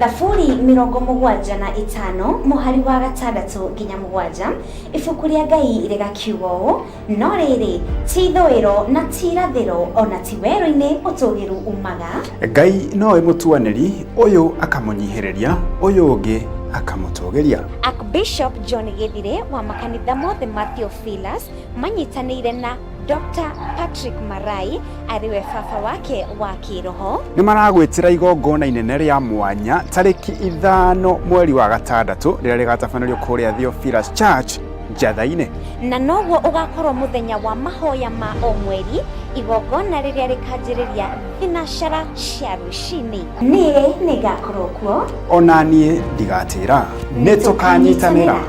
Thaburi 75 mũhari wa 6 nginya 7, ibuku rĩa Ngai rĩgakiuga ũũ: "No rĩrĩ, ti ithũĩro na ti irathĩro, ona ti werũ-inĩ ũtũgĩru umaga." Ngai nowe mũtuanĩri, ũyũ akamũnyihĩrĩria, ũyũ ũngĩ akamũtũgĩria. Archbishop John Gĩthire wa makanitha mothe ma Theophilus manyitanĩire na Dr. Patrick Marai, arĩwe baba wake wa kĩroho, nĩ maragwĩtĩra igongona inene rĩa mwanya tarĩki 5 mweri wa gatandatũ, rĩrĩa rĩgatabanĩrio kũrĩa Theophilus Church, Njatha-inĩ. Na noguo ũgakorwo mũthenya wa mahoya ma o mweri, igongona rĩrĩa rĩkanjĩrĩria 4 cia rũcinĩ. Niĩ nĩngakorwo kuo. Ona niĩ ndigatĩra, nĩ tũkanyitanĩra.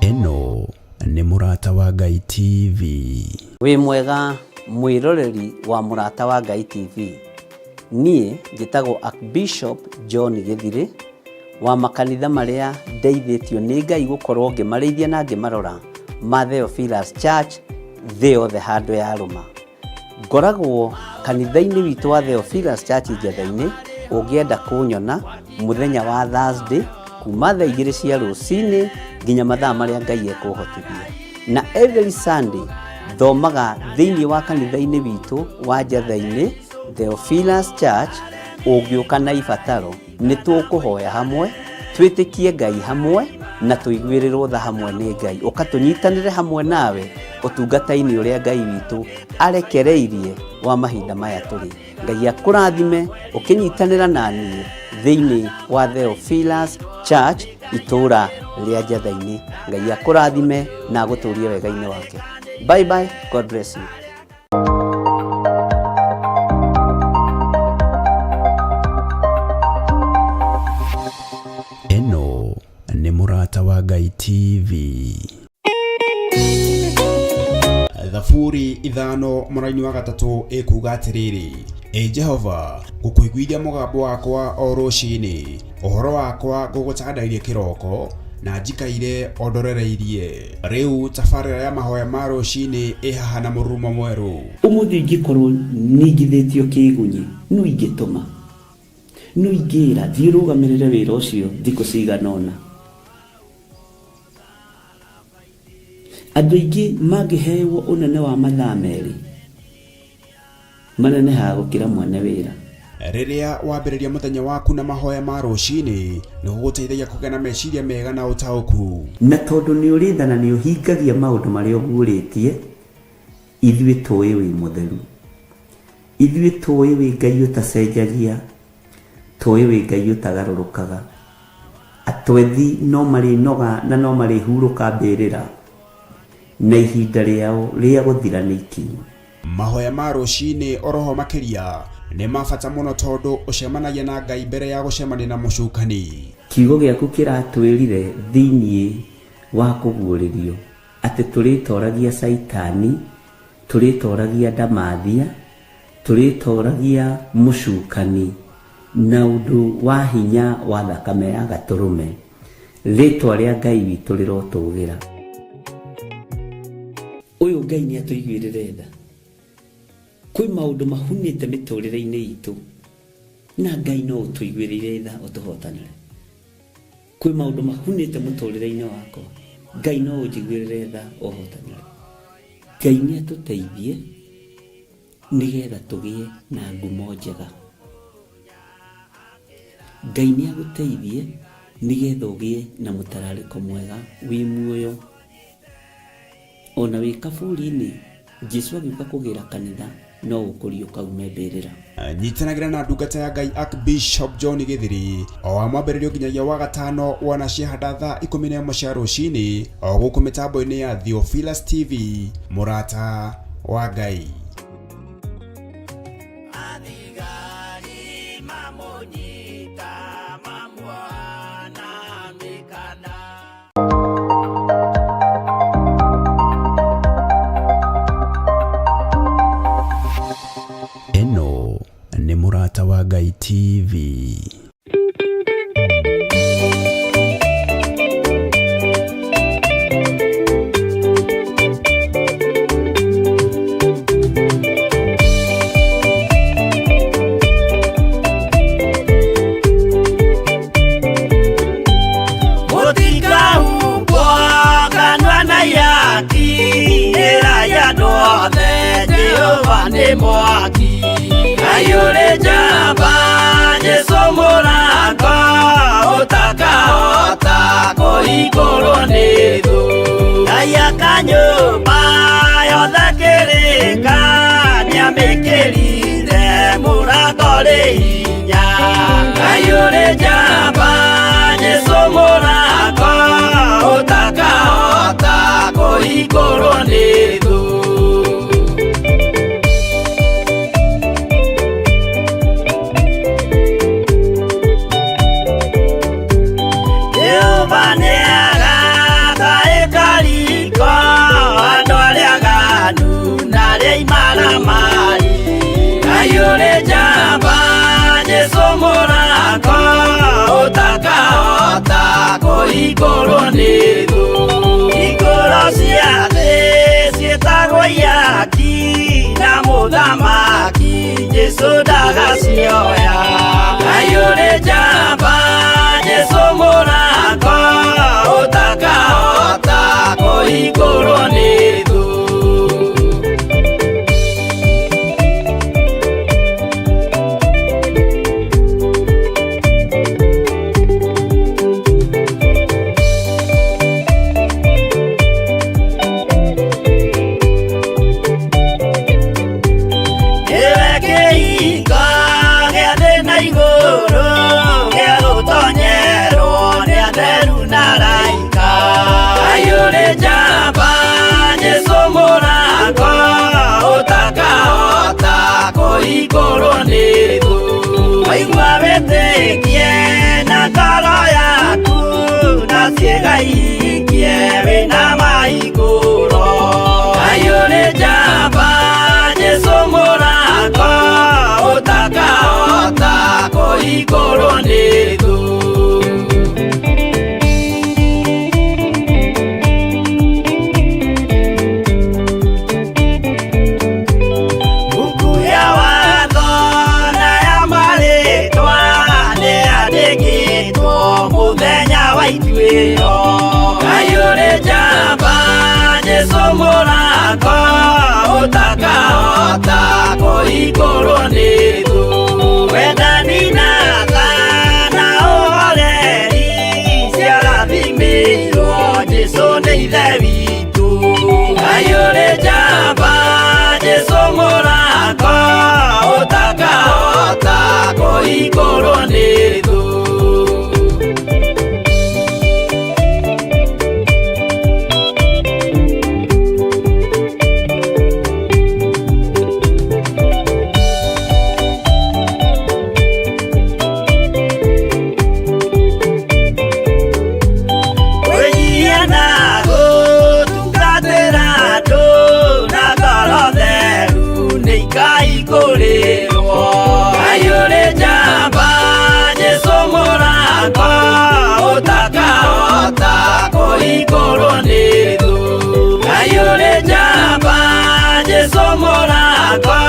Ĩno nĩ Mũrata wa Ngai TV. Wĩ mwega mwĩroreri wa Mũrata wa Ngai TV. Niĩ njĩtagwo Archbishop John Gĩthirĩ, wa makanitha marĩa ndeithĩtio nĩ Ngai gũkorwo ngĩmarĩithia na ngĩmarora ma Theophilus Church thĩ yothe handũ ya rũma. Ngoragwo kanitha-inĩ witũ wa Theophilus Church Njetha-inĩ, ũngĩenda kũnyona mũthenya wa Thursday kuma thaa 2 cia rũcinĩ nginya mathaa marĩa Ngai ekũhotithia. Na every Sunday thomaga thĩinĩ wa kanitha-inĩ witũ wa Njatha-inĩ Theophilus Church. Ũngĩũka na ibataro, nĩ tũkũhoya hamwe, twĩtĩkie Ngai hamwe na tũiguĩrĩrwo tha hamwe nĩ Ngai. Ũka tũnyitanĩre hamwe nawe ũtungata-inĩ ũrĩa Ngai witũ arekereirie wa mahinda maya tũrĩ. Ngai akũrathime ũkĩnyitanĩra na niĩ thĩinĩ wa Theophilus Church, itũũra rĩa Njatha-inĩ. Ngai akũrathime na agũtũrie wega-inĩ wake. Bye bye, God bless you. Ĩno nĩ Mũrata wa Ngai TV. Thaburi 5 mũraini wa 3 ĩkuga atĩrĩrĩ: "Ĩ Jehova, ngũkũiguithia mũgambo wakwa o rũcinĩ, ũhoro wakwa ngũgũtandairie kĩroko na njikaire o ndorereirie." Rĩu tabarĩra ya mahoya ma rũcinĩ ĩ haha na mũrurumo mwerũ. Ũmũthĩ ingĩkorwo ningithĩtio kĩgunyi, no ingĩtũma, no ingĩra thiĩ ũrũgamĩrĩre wĩra ũcio thikũ cigana ũna. Andũ aingĩ mangĩhewo ũnene wa mathaa 2, manenehaga gũkĩra mwene wĩra. Rĩrĩa wambĩrĩria mũthenya waku na mahoya ma rũcinĩ, nĩ gũgũteithagia kũgĩa na meciria mega na ũtaũku. Na tondũ nĩ ũrĩ tha na nĩ ũhingagia maũndũ marĩa ũguũrĩtie, ithuĩ tũĩ wĩ mũtheru, ithuĩ tũĩ wĩ Ngai ũtacenjagia, tũĩ wĩ Ngai ũtagarũrũkaga. Atwethi no marĩnoga na no marĩhurũka mbĩrĩra, na ihinda rĩao rĩa gũthira nĩ ikinyu. Mahoya ma rũcinĩ oroho makĩria nĩ ma bata mũno, tondũ ũcemanagia na Ngai mbere ya gũcemania na mũcukani. Kiugo gĩaku kĩratwĩrire thĩinĩ wa kũguũrĩrio atĩ tũrĩtoragia Caitani, tũrĩtoragia ndamathia, tũrĩtoragia mũcukani na ũndũ wa hinya wa thakame ya Gatũrũme. Rĩtwa rĩa Ngai witũ rĩrotũgĩra. Ũyũ Ngai nĩ atũiguĩrĩre tha. Kwĩ maũndũ mahunĩte mĩtũrĩre-inĩ itũ, na Ngai no ũtũiguĩrĩire tha ũtũhotanĩre. Kwĩ maũndũ mahunĩte mũtũrĩre-inĩ wakwa, Ngai no ũnjiguĩrĩre tha ũhotanĩre. Ngai nĩ atũteithie nĩgetha tũgĩe na ngumo njega. Ngai nĩ agũteithie nĩgetha ũgĩe na mũtararĩko mwega wĩ muoyo ona wĩ kaburi-inĩ. Jesu agĩũka kũgĩra kanitha, no ũkũriũka ume mbĩrĩra. Nyitanagĩra na ndungata ya Ngai Archbishop John Gĩthiri o wa mwambĩrĩrio nginyagia wa gatano, wana ciahanda thaa 11 cia rũcinĩ, o gũkũ mĩtambo-inĩ ya Theophilus TV, Mũrata wa Ngai. Athigari mamũnyita, mamuoha na mĩkanda. Ĩno nĩ TV. Mũtikahumbwo kanua na ihaki, ĩrai andũ othe Jehova nĩ mwaki. Ngai ũrĩ njamba, Jesũ mũrango, ũtakahota kũhingũrwo nĩ thũ. Ngai aka nyũmba yothe kĩrĩka, nĩamĩkĩrire mũrango rĩ hinya. Ngai ũrĩ njamba, Jesũ mũrango, ũtakahota kũhingũrwo nĩ thũ. Jehova nĩagaka ĩkariko, andũ arĩa aganu na arĩa imaramari. Ngai ũrĩ njamba, Jesũ mũrango, ũtakahota kũhingũrwo nĩ thũ. Hingũro cia thĩ ciĩtagwo ihaki, na mũthamaki Jesũ ndagacioya. Ngai ũrĩ njamba, Jesũ mũrango, ũtakahota kũhingũrwo nĩ thũ. Nĩwe kĩhingo gĩa thĩ na igũrũ, gĩa gũtonyerwo nĩ atheru na araika. Ngai ũrĩ njamba, Jesũ mũrango, ũtakahota kũhingũrwo nĩ thũ. Waigua wĩtĩkie na ngoro yaku, na ciĩga ihingie wĩna mahingũro. Ngai ũrĩ njamba, Jesũ mũrango, ũtakahota kũhingũrwo nĩ thũ. Mbuku ya watho na ya marĩtwa nĩyandĩkĩtwo mũthenya wa ituĩro. Ngai ũrĩ njamba, Jesũ mũrango, ũtakahota kũhingũrwo nĩ thũ. Wendani na tha na ũhoreri ciarathimĩirwo Jesũ nĩ Ithe witũ. Ngai ũrĩ njamba, Jesũ mũrango, ũtakahota kũhingũrwo nĩ thũ. Kwĩnyihia na gũtungatĩra andũ na ngoro theru nĩ ikaihingũrĩrwo. Ngai ũrĩ njamba, Jesũ mũrango, ũtakahota kũhingũrwo nĩ thũ. Ngai ũrĩ njamba, Jesũ mũrango,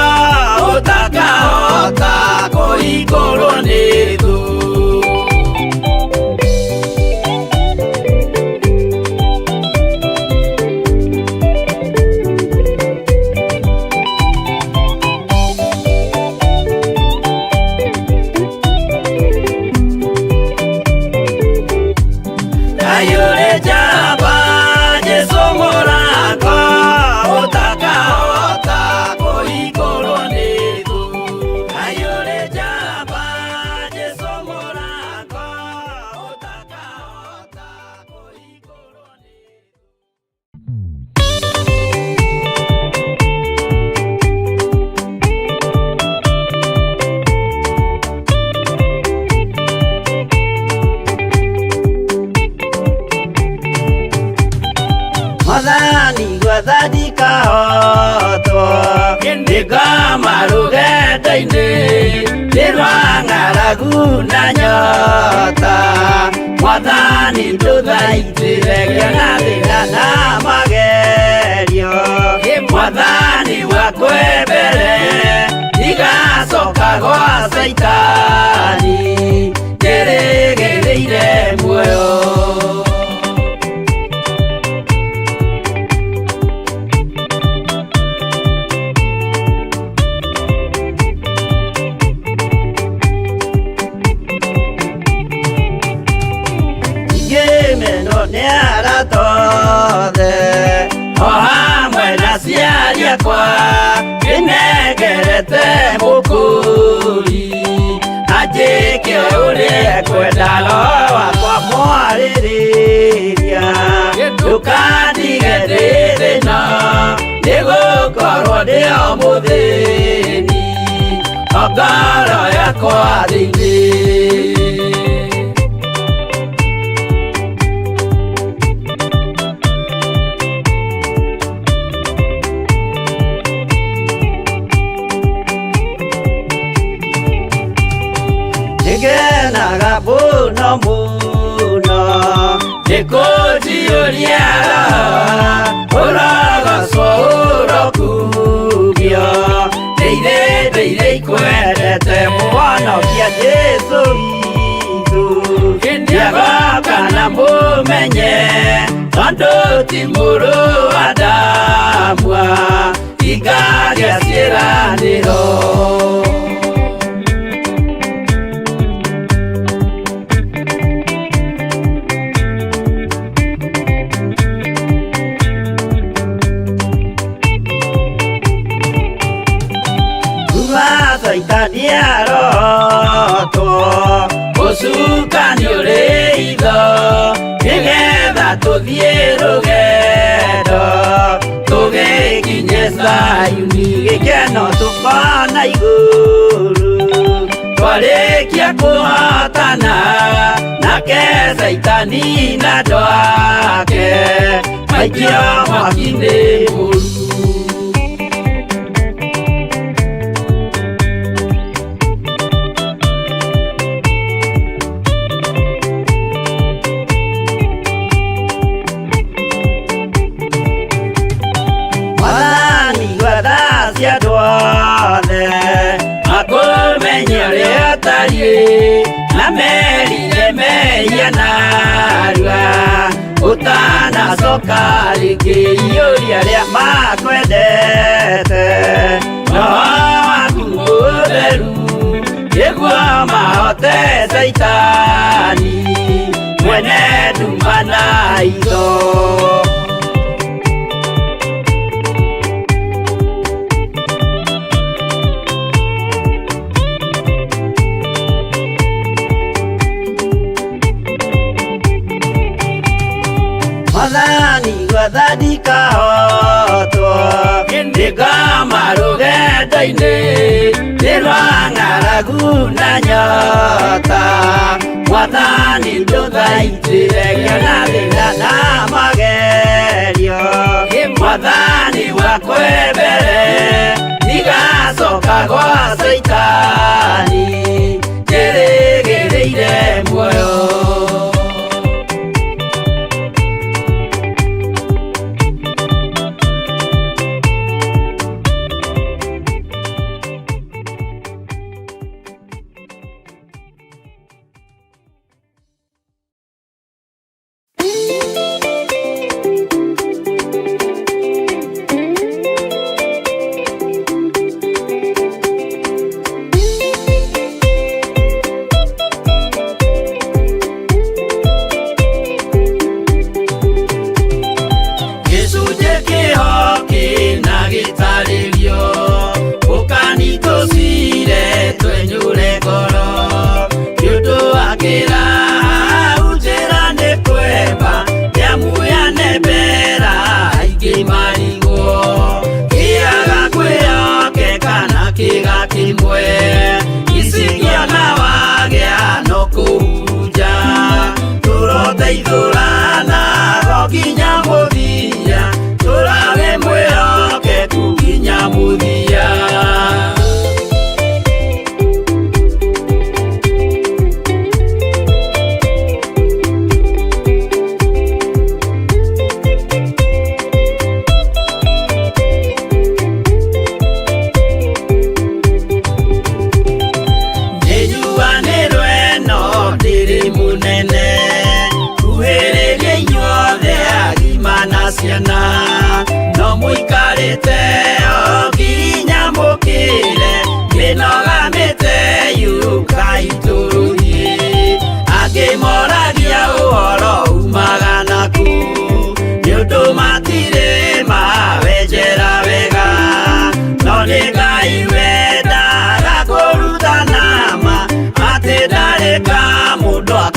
ũtakahota kũhingũrwo nĩ thũ. Ngai ũrĩ njamba, Jesũ mũrango, ũtakahota kũhingũrwo nĩ thũ. Ngai ũrĩ njamba, Jesũ mũrango, ũtakahota kũhingũrwo nĩ thũ. Mwathani gwetha ndikahotwo, nĩngoma rũgendo-inĩ, nĩ rwa ng'aragu. ng'aragu na nyota Mwathani ndũthaitĩre ngĩona thĩna na magerio Mwathani wakwe mbere ndigacoka gwa Caitani njĩrĩgĩrĩire muoyo. Ngĩmenwo nĩ arata othe o hamwe na aciari akwa ndĩnengerete mũkũri anjĩke ũrĩa ekwenda roho wakwa mwarĩrĩria ndũkandige ndĩ thĩna nĩgũkorwo ndĩ o mũthĩni o ngoro yakwa thĩinĩ. Nĩngenaga mũno mũno nĩkũnjiyũria roho ũrogocwo ũrokugio ndĩire ndĩire ikwendete mũhonokia Jesũ witũ nĩagoka na mũmenye tondũ ti mũrũ wa Adamu ingagĩa ciĩranĩro. Kuma Caitani arotwo ũcukani ũrĩ itho nĩgetha tũthiĩ rũgendo tũgĩkinye Zayuni gĩkeno tũkona igũrũ twarĩkia kũhotana nake Caitani na andũ ake maikio mwaki-inĩ mũru. Mwathani gwatha cia andũ othe makũmenye ũrĩa ũtariĩ na merire mehia narua ũtanacoka rĩngĩ iyũria arĩa makwendete roho waku mũtheru nĩguo mahote Caitani mwene nduma na itho. Mwathani gwatha ndikahotwo ndĩngoma rũgendo-inĩ nĩ rwa ng'aragu na nyota Mwathani ndũthaitĩre ngĩona thĩna na magerio Mwathani wakwe mbere ndigacoka gwa Caitani njĩrĩgĩrĩire muoyo.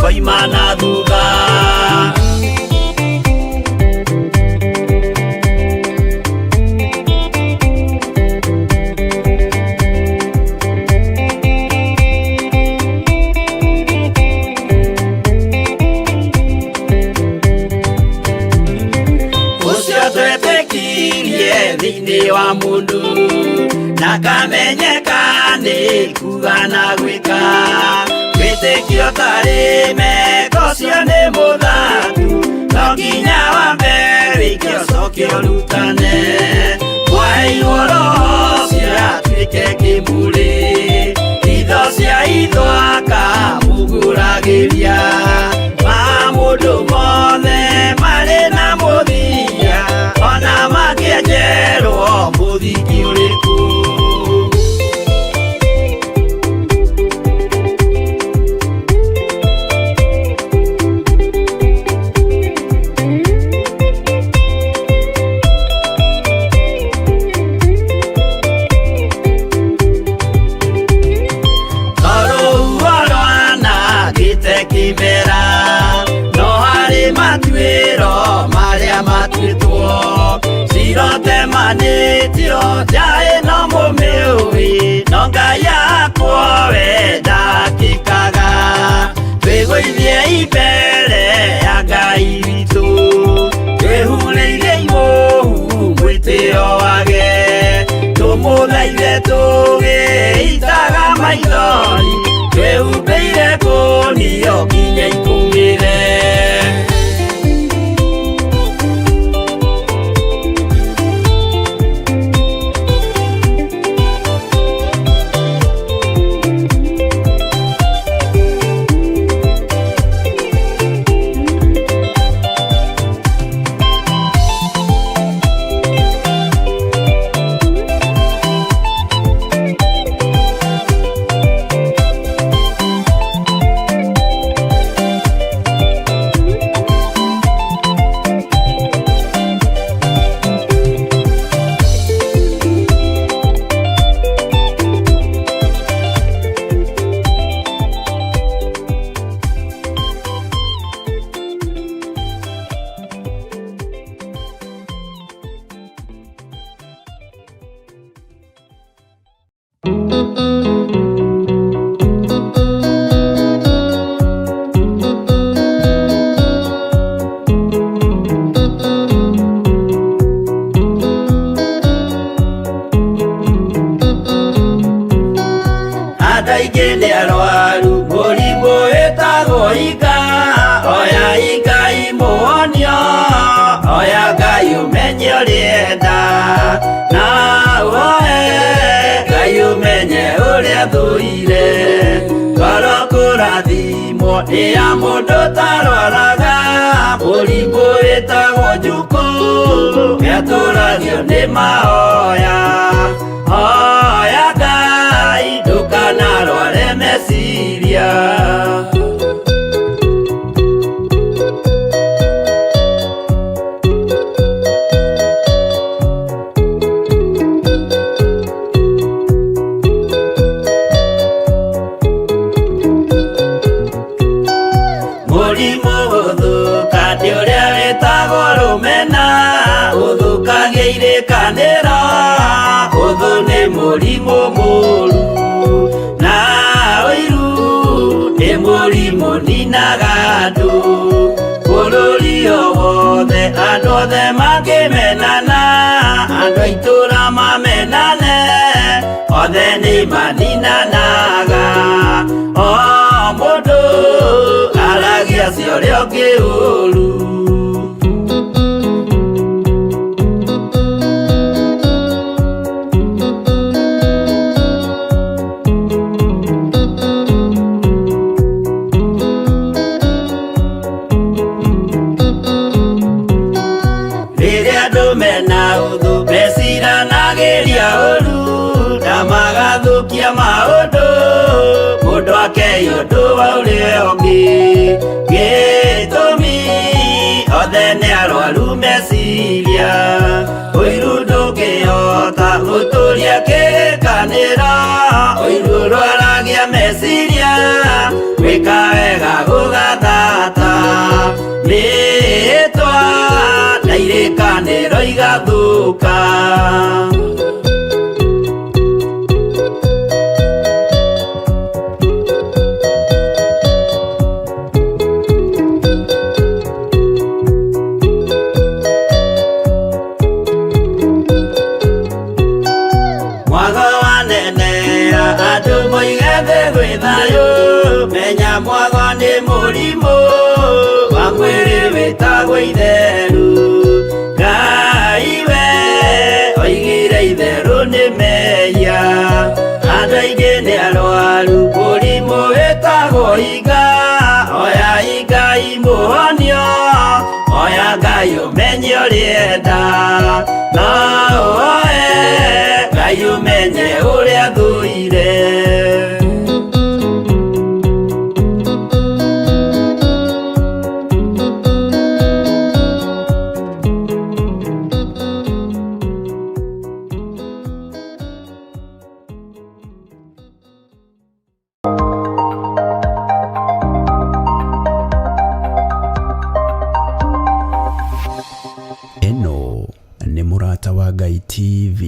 Ngoima na thutha. Ũcio twetĩkirie thĩinĩ wa mũndũ na kamenyeka nĩ kuga na gwĩka wĩtĩkio tarĩ meko ũcio nĩ mũthatu no nginya wambe wĩke ũcoke ũrutane mwaheirwo roho ũcio atuĩke kĩmũrĩ itho cia itho akamũgũragĩria ma mũndũ mothe marĩ na mũthia ona makĩenjerwo mũthingi ũrĩkũ. Tondũ rwanangĩte kĩmera no harĩ matuĩro marĩa matuĩtwo cirotemanĩtio njaĩ no mũmĩũĩ no Ngai yakwo we ndakĩkaga twĩgũithie imbere ya Ngai witũ twĩhurĩire imũhu mwĩtĩo wage tũmũthaithe tũgĩitaga maithori twĩhumbĩire kũnio nginya ikũmĩre. Andũ aingĩ nĩ arwaru mũrimũ wĩtagwo ika oya Ngai mũhonio oya Ngai ũmenye ũrĩenda na woe Ngai ũmenye ũrĩa thũire ngoro kũrathimwo nĩ ya mũndũ ũtarwaraga mũrimũ wĩtagwo njukũ nĩatũragio nĩ mahoya hoya Ngai ndũkanarware meciria. Mũrimũ gũthũka nĩ ũrĩa wĩtagwo rũmena ũthũkagia irĩkanĩro ũthũ nĩ mũrimũ mũru na ũiru nĩ mũrimũ ninaga andũ bũrũri o wothe andũ othe mangĩmenana andũ a itũũra mamenane othe nĩ maninanaga o mũndũ aragia cia ũrĩa ũngĩ ũru. Rĩrĩa andũ mena ũthũ meciranagĩria ũru na magathũkia maũndũ mũndũ akei ũndũ wa ũrĩa ũngĩ gĩtũmi othe nĩ arwaru meciria ũiru ndũngĩhota gũtũria kĩrĩkanĩro ũiru ũrwaragia meciria gwĩka wega gũgathũka. Ithũĩro igathũka. Mwago wanenea andũ moige thĩ gwĩ thayũ, menya mwago nĩ mũrimũ wa mwĩrĩ wĩtagwo itheru. Ngai we oigire itherũ nĩ mehia, andũ aingĩ nĩ arwaru mũrimũ wĩtagwo iga. Oya Ngai mũhonio, oya Ngai ũmenye ũrĩenda, no ũoe Ngai ũmenye ũrĩa thũire. Ĩno nĩ Mũrata wa Ngai TV.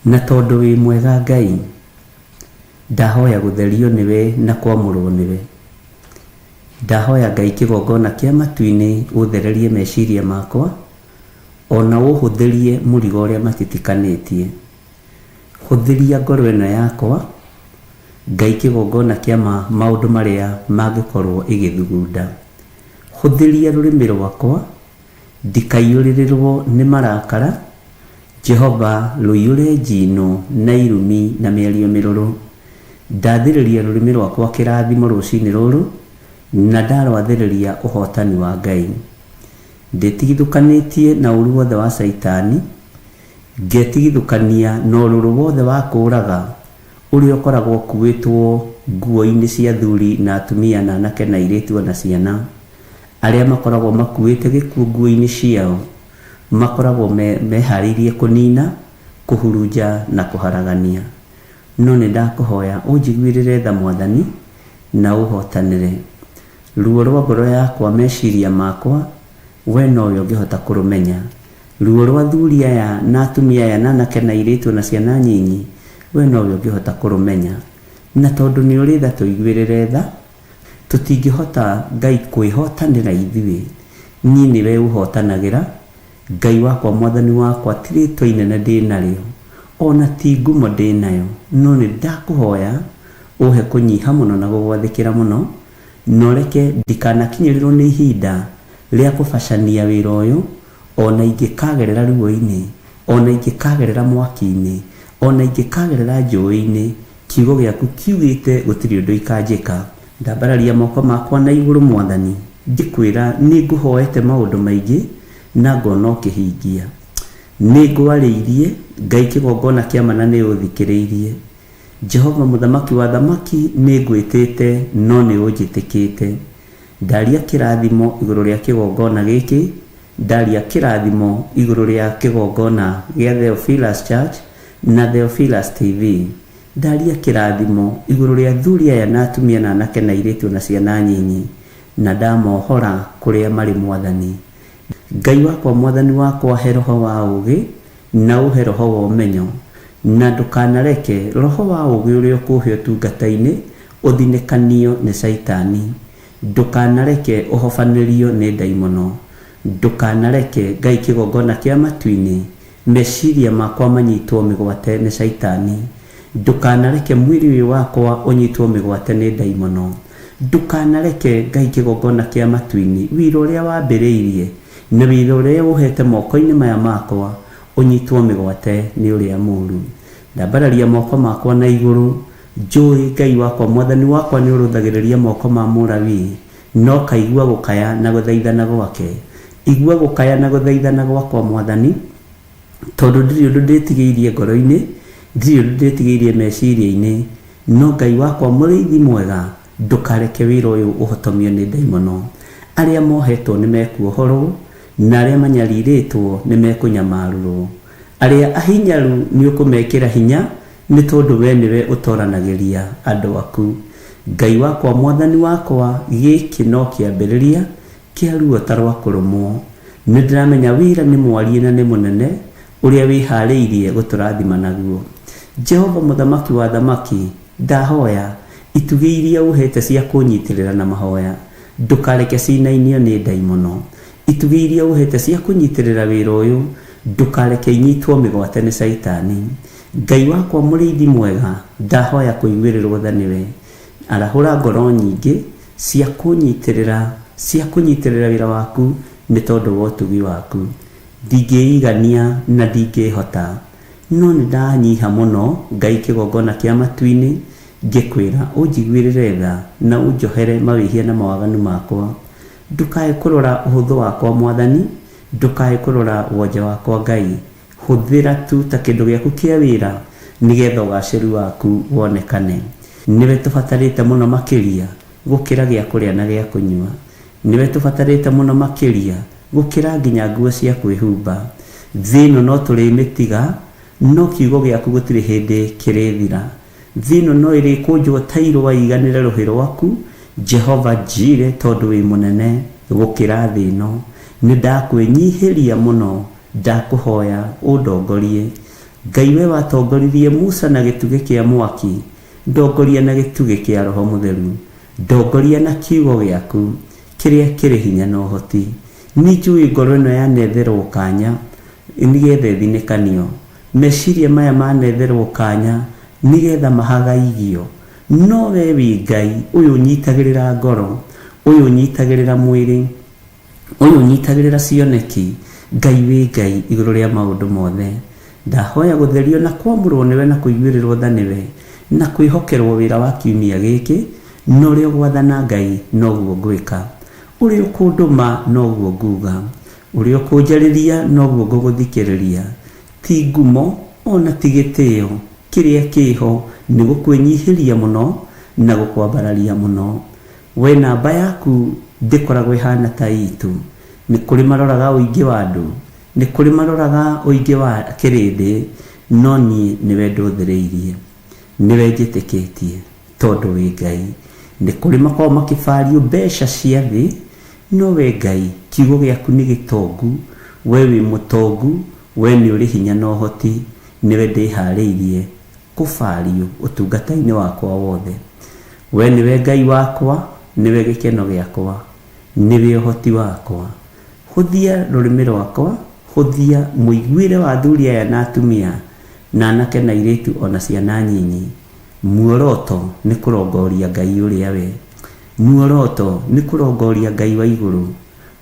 Na tondũ wĩ mwega Ngai, ndahoya gũtherio nĩwe na kwamũrwo nĩwe. Ndahoya Ngai kĩgongona kĩa matu-inĩ ũthererie meciria makwa, ona ũhũthĩrie mũrigo ũrĩa matitikanĩtie. Hũthĩria ngoro ĩno yakwa, Ngai kĩgongona kĩa maũndũ marĩa mangĩkorwo ĩgĩthugunda. Hũthĩria rũrĩmĩ rwakwa, ndikaiyũrĩrĩrwo nĩ marakara, Jehova rũiyũre njino na irumi na mĩario mĩrũrũ. Ndathĩrĩria rũrĩmĩ rwakwa kĩrathimo rũcinĩ rũrũ, na ndarwathĩrĩria ũhotani wa Ngai. Ndĩtigithũkanĩtie na ũru wothe wa Caitani, ngetigithũkania na ũrũrũ wothe wa kũũraga ũrĩa ũkoragwo ũkuĩtwo nguo-inĩ cia athuri na atumia na anake na airĩtu o na ciana, arĩa makoragwo makuĩte gĩkuũ nguo-inĩ ciao, makoragwo meharĩirie kũnina, kũhurunja na kũharagania. No nĩ ndakũhoya ũnjiguĩrĩre tha Mwathani na ũhotanĩre. Ruo rwa ngoro yakwa, meciria makwa, we nowe ũngĩhota kũrũmenya. Ruo rwa athuri aya na atumia aya na anake na airĩtu na ciana nyinyi, we nowe ũngĩhota kũrũmenya. Na tondũ nĩ ũrĩ tha tũiguĩrĩre tha, tũtingĩhota Ngai kwĩhotanĩra ithuĩ. Niĩ nĩwe ũhotanagĩra, Ngai wakwa Mwathani wakwa, ti rĩtwa inene ndĩ narĩo, ona ti ngumo ndĩ nayo, no nĩ ndakũhoya ũhe kũnyiha mũno na gũgwathĩkĩra mũno, na ũreke ndikanakinyĩrĩrwo nĩ ihinda rĩa kũbacania wĩra ũyũ, ona ingĩkagerera ruo-inĩ, ona ingĩkagerera mwaki-inĩ, ona ingĩkagerera njũĩ-inĩ, kiugo gĩaku kiugĩte gũtirĩ ũndũ ikanjĩka. Ndambararia moko makwa na igũrũ Mwathani, ngĩkwĩra nĩ ngũhoete maũndũ maingĩ na ngona ũkĩhingia. Nĩ ngwarĩirie, Ngai kĩgongona kĩa ma na nĩ ũthikĩrĩirie. Jehova mũthamaki wa thamaki nĩ ngwĩtĩte no nĩ ũnjĩtĩkĩte. Ndaria kĩrathimo igũrũ rĩa kĩgongona gĩkĩ, ndaria kĩrathimo igũrũ rĩa kĩgongona gĩa Theophilus Church na Theophilus TV. Ndaria kĩrathimo igũrũ rĩa athuri aya na atumia na anake na airĩtu na ciana nyinyi, na ndamohora kũrĩa marĩ Mwathani. Ngai wakwa Mwathani wakwa, he roho wa ũũgĩ na ũhe roho wa ũmenyo, na ndũkanareke roho wa ũũgĩ ũrĩa ũkũhe ũtungata-inĩ ũthinĩkanio nĩ Caitani. Ndũkanareke ũhobanĩrio nĩ ndaimono. Ndũkanareke Ngai kĩgongona kĩa matu-inĩ meciria makwa manyitwo mĩgwate nĩ Caitani. Ndũkanareke mwĩrĩ ũyũ wakwa ũnyitwo mĩgwate nĩ ndaimono. Ndũkanareke Ngai kĩgongona kĩa matu-inĩ wĩra ũrĩa wambĩrĩirie na wĩra ũrĩa ũhete moko-inĩ maya makwa ũnyitwo mĩgwate nĩ ũrĩa mũũru. Ndambararia moko makwa na igũrũ, njũĩ Ngai wakwa Mwathani wakwa nĩ ũrũthagĩrĩria moko ma Mũlawii, na ũkaigua gũkaya na gũthaithana gwake. Igua gũkaya na gũthaithana gwakwa Mwathani, tondũ ndirĩ ũndũ ndĩtigĩirie ngoro-inĩ, ndirĩ ũndũ ndĩtigĩirie meciria-inĩ, no Ngai wakwa mũrĩithi mwega, ndũkareke wĩra ũyũ ũhotomio nĩ ndaimono. Arĩa mohetwo nĩ mekuohorwo, na arĩa manyarirĩtwo nĩ mekũnyamarũrwo. Arĩa ahinyaru nĩ ũkũmekĩra hinya, nĩ tondũ we nĩwe ũtoranagĩria andũ aku. Ngai wakwa, Mwathani wakwa, gĩkĩ no kĩambĩrĩria kĩa ruo ta rwa kũrũmwo. Nĩ ndĩramenya wĩra nĩ mwariĩ na nĩ mũnene ũrĩa wĩhaarĩirie gũtũrathima naguo. Jehova Mũthamaki wa athamaki, ndahoya, itugĩ iria ũheete cia kũnyitĩrĩra na mahoya, ndũkareke cinainio nĩ ndaimono. Itugĩ iria ũheete cia kũnyitĩrĩra wĩra ũyũ, ndũkareke inyitwo mĩgwate nĩ Caitani. Ngai wakwa mũrĩithi mwega, ndahoya kũiguĩrĩrwo tha nĩwe. Arahũra ngoro nyingĩ cia kũnyitĩrĩra, cia kũnyitĩrĩra wĩra waku nĩ tondũ wa ũtugi waku. Ndingĩigania na ndingĩhota, no nĩ ndanyiha mũno Ngai kĩgongona kĩa matu-inĩ, ngĩkwĩra ũnjiguĩrĩre tha na ũnjohere mawĩhia na mawaganu makwa. Ndũkae kũrora ũhũthũ wakwa Mwathani, ndũkae kũrora wonje wakwa Ngai. Hũthĩra tu ta kĩndũ gĩaku kĩa wĩra nĩgetha ũgacĩru waku wonekane. Nĩwe tũbatarĩte mũno makĩria gũkĩra gĩa kũrĩa na gĩa kũnyua. Nĩwe tũbatarĩte mũno makĩria gũkĩra nginya nguo cia kwĩhumba. Thĩ ĩno no tũrĩmĩtiga, no kiugo gĩaku gũtirĩ hĩndĩ kĩrĩthira. Thĩ ĩno no ĩrĩkũnjwo ta irũa ĩiganĩre rũhĩ rwaku, Jehova Jire, tondũ wĩ mũnene gũkĩra thĩ ĩno. Nĩndakwĩnyihĩria mũno, ndakũhoya ũndongorie. Ngai we watongoririe Musa na gĩtugĩ kĩa mwaki, ndongoria na gĩtugĩ kĩa Roho Mũtheru. Ndongoria na kiugo gĩaku, kĩrĩa kĩrĩ hinya na ũhoti. Nĩnjũĩ ngoro ĩno yanetherwo kanya nĩgetha ĩthinĩkanio. Meciria maya manetherwo kanya nĩgetha mahagaigio. No we wĩ Ngai ũyũ ũnyitagĩrĩra ngoro, ũyũ ũnyitagĩrĩra mwĩrĩ, ũyũ ũnyitagĩrĩra cioneki. Ngai wĩ Ngai igũrũ rĩa maũndũ mothe. Ndahoya gũtherio na kwamũrwo nĩwe na kũiguĩrĩrwo tha nĩwe, na kwĩhokerwo wĩra wa kiumia gĩkĩ, na ũrĩa ũgwathana Ngai noguo ngwĩka. Ũrĩa ũkũndũma noguo nguga. Ũrĩa ũkũnjarĩria noguo ngũgũthikĩrĩria. Ti ngumo ona ti gĩtĩo, kĩrĩa kĩho nĩ gũkwĩnyihĩria mũno na gũkwambararia mũno. We namba yaku ndĩkoragwo ĩhana ta itũ. Nĩ kũrĩ maroraga ũingĩ wa andũ, nĩ kũrĩ maroraga ũingĩ wa kĩrĩndĩ, no niĩ nĩwe ndũthĩrĩirie. Nĩwe njĩtĩkĩtie, tondũ wĩ Ngai. Nĩ kũrĩ makoragwo makĩbario mbeca cia thĩ, no we Ngai, kiugo gĩaku nĩ gĩtongu, we wĩ mũtongu, we nĩ ũrĩ hinya na ũhoti, nĩwe ndĩharĩirie kũbario ũtungata-inĩ wakwa wothe. We nĩwe Ngai wakwa, nĩwe gĩkeno gĩakwa, nĩwe ũhoti wakwa. Hũthia rũrĩmĩ rwakwa, hũthia mũiguĩre wa athuri aya na atumia, na anake na airĩtu o na ciana nyinyi. Muoroto nĩ kũrongoria Ngai ũrĩa we. Muoroto nĩ kũrongoria Ngai wa igũrũ.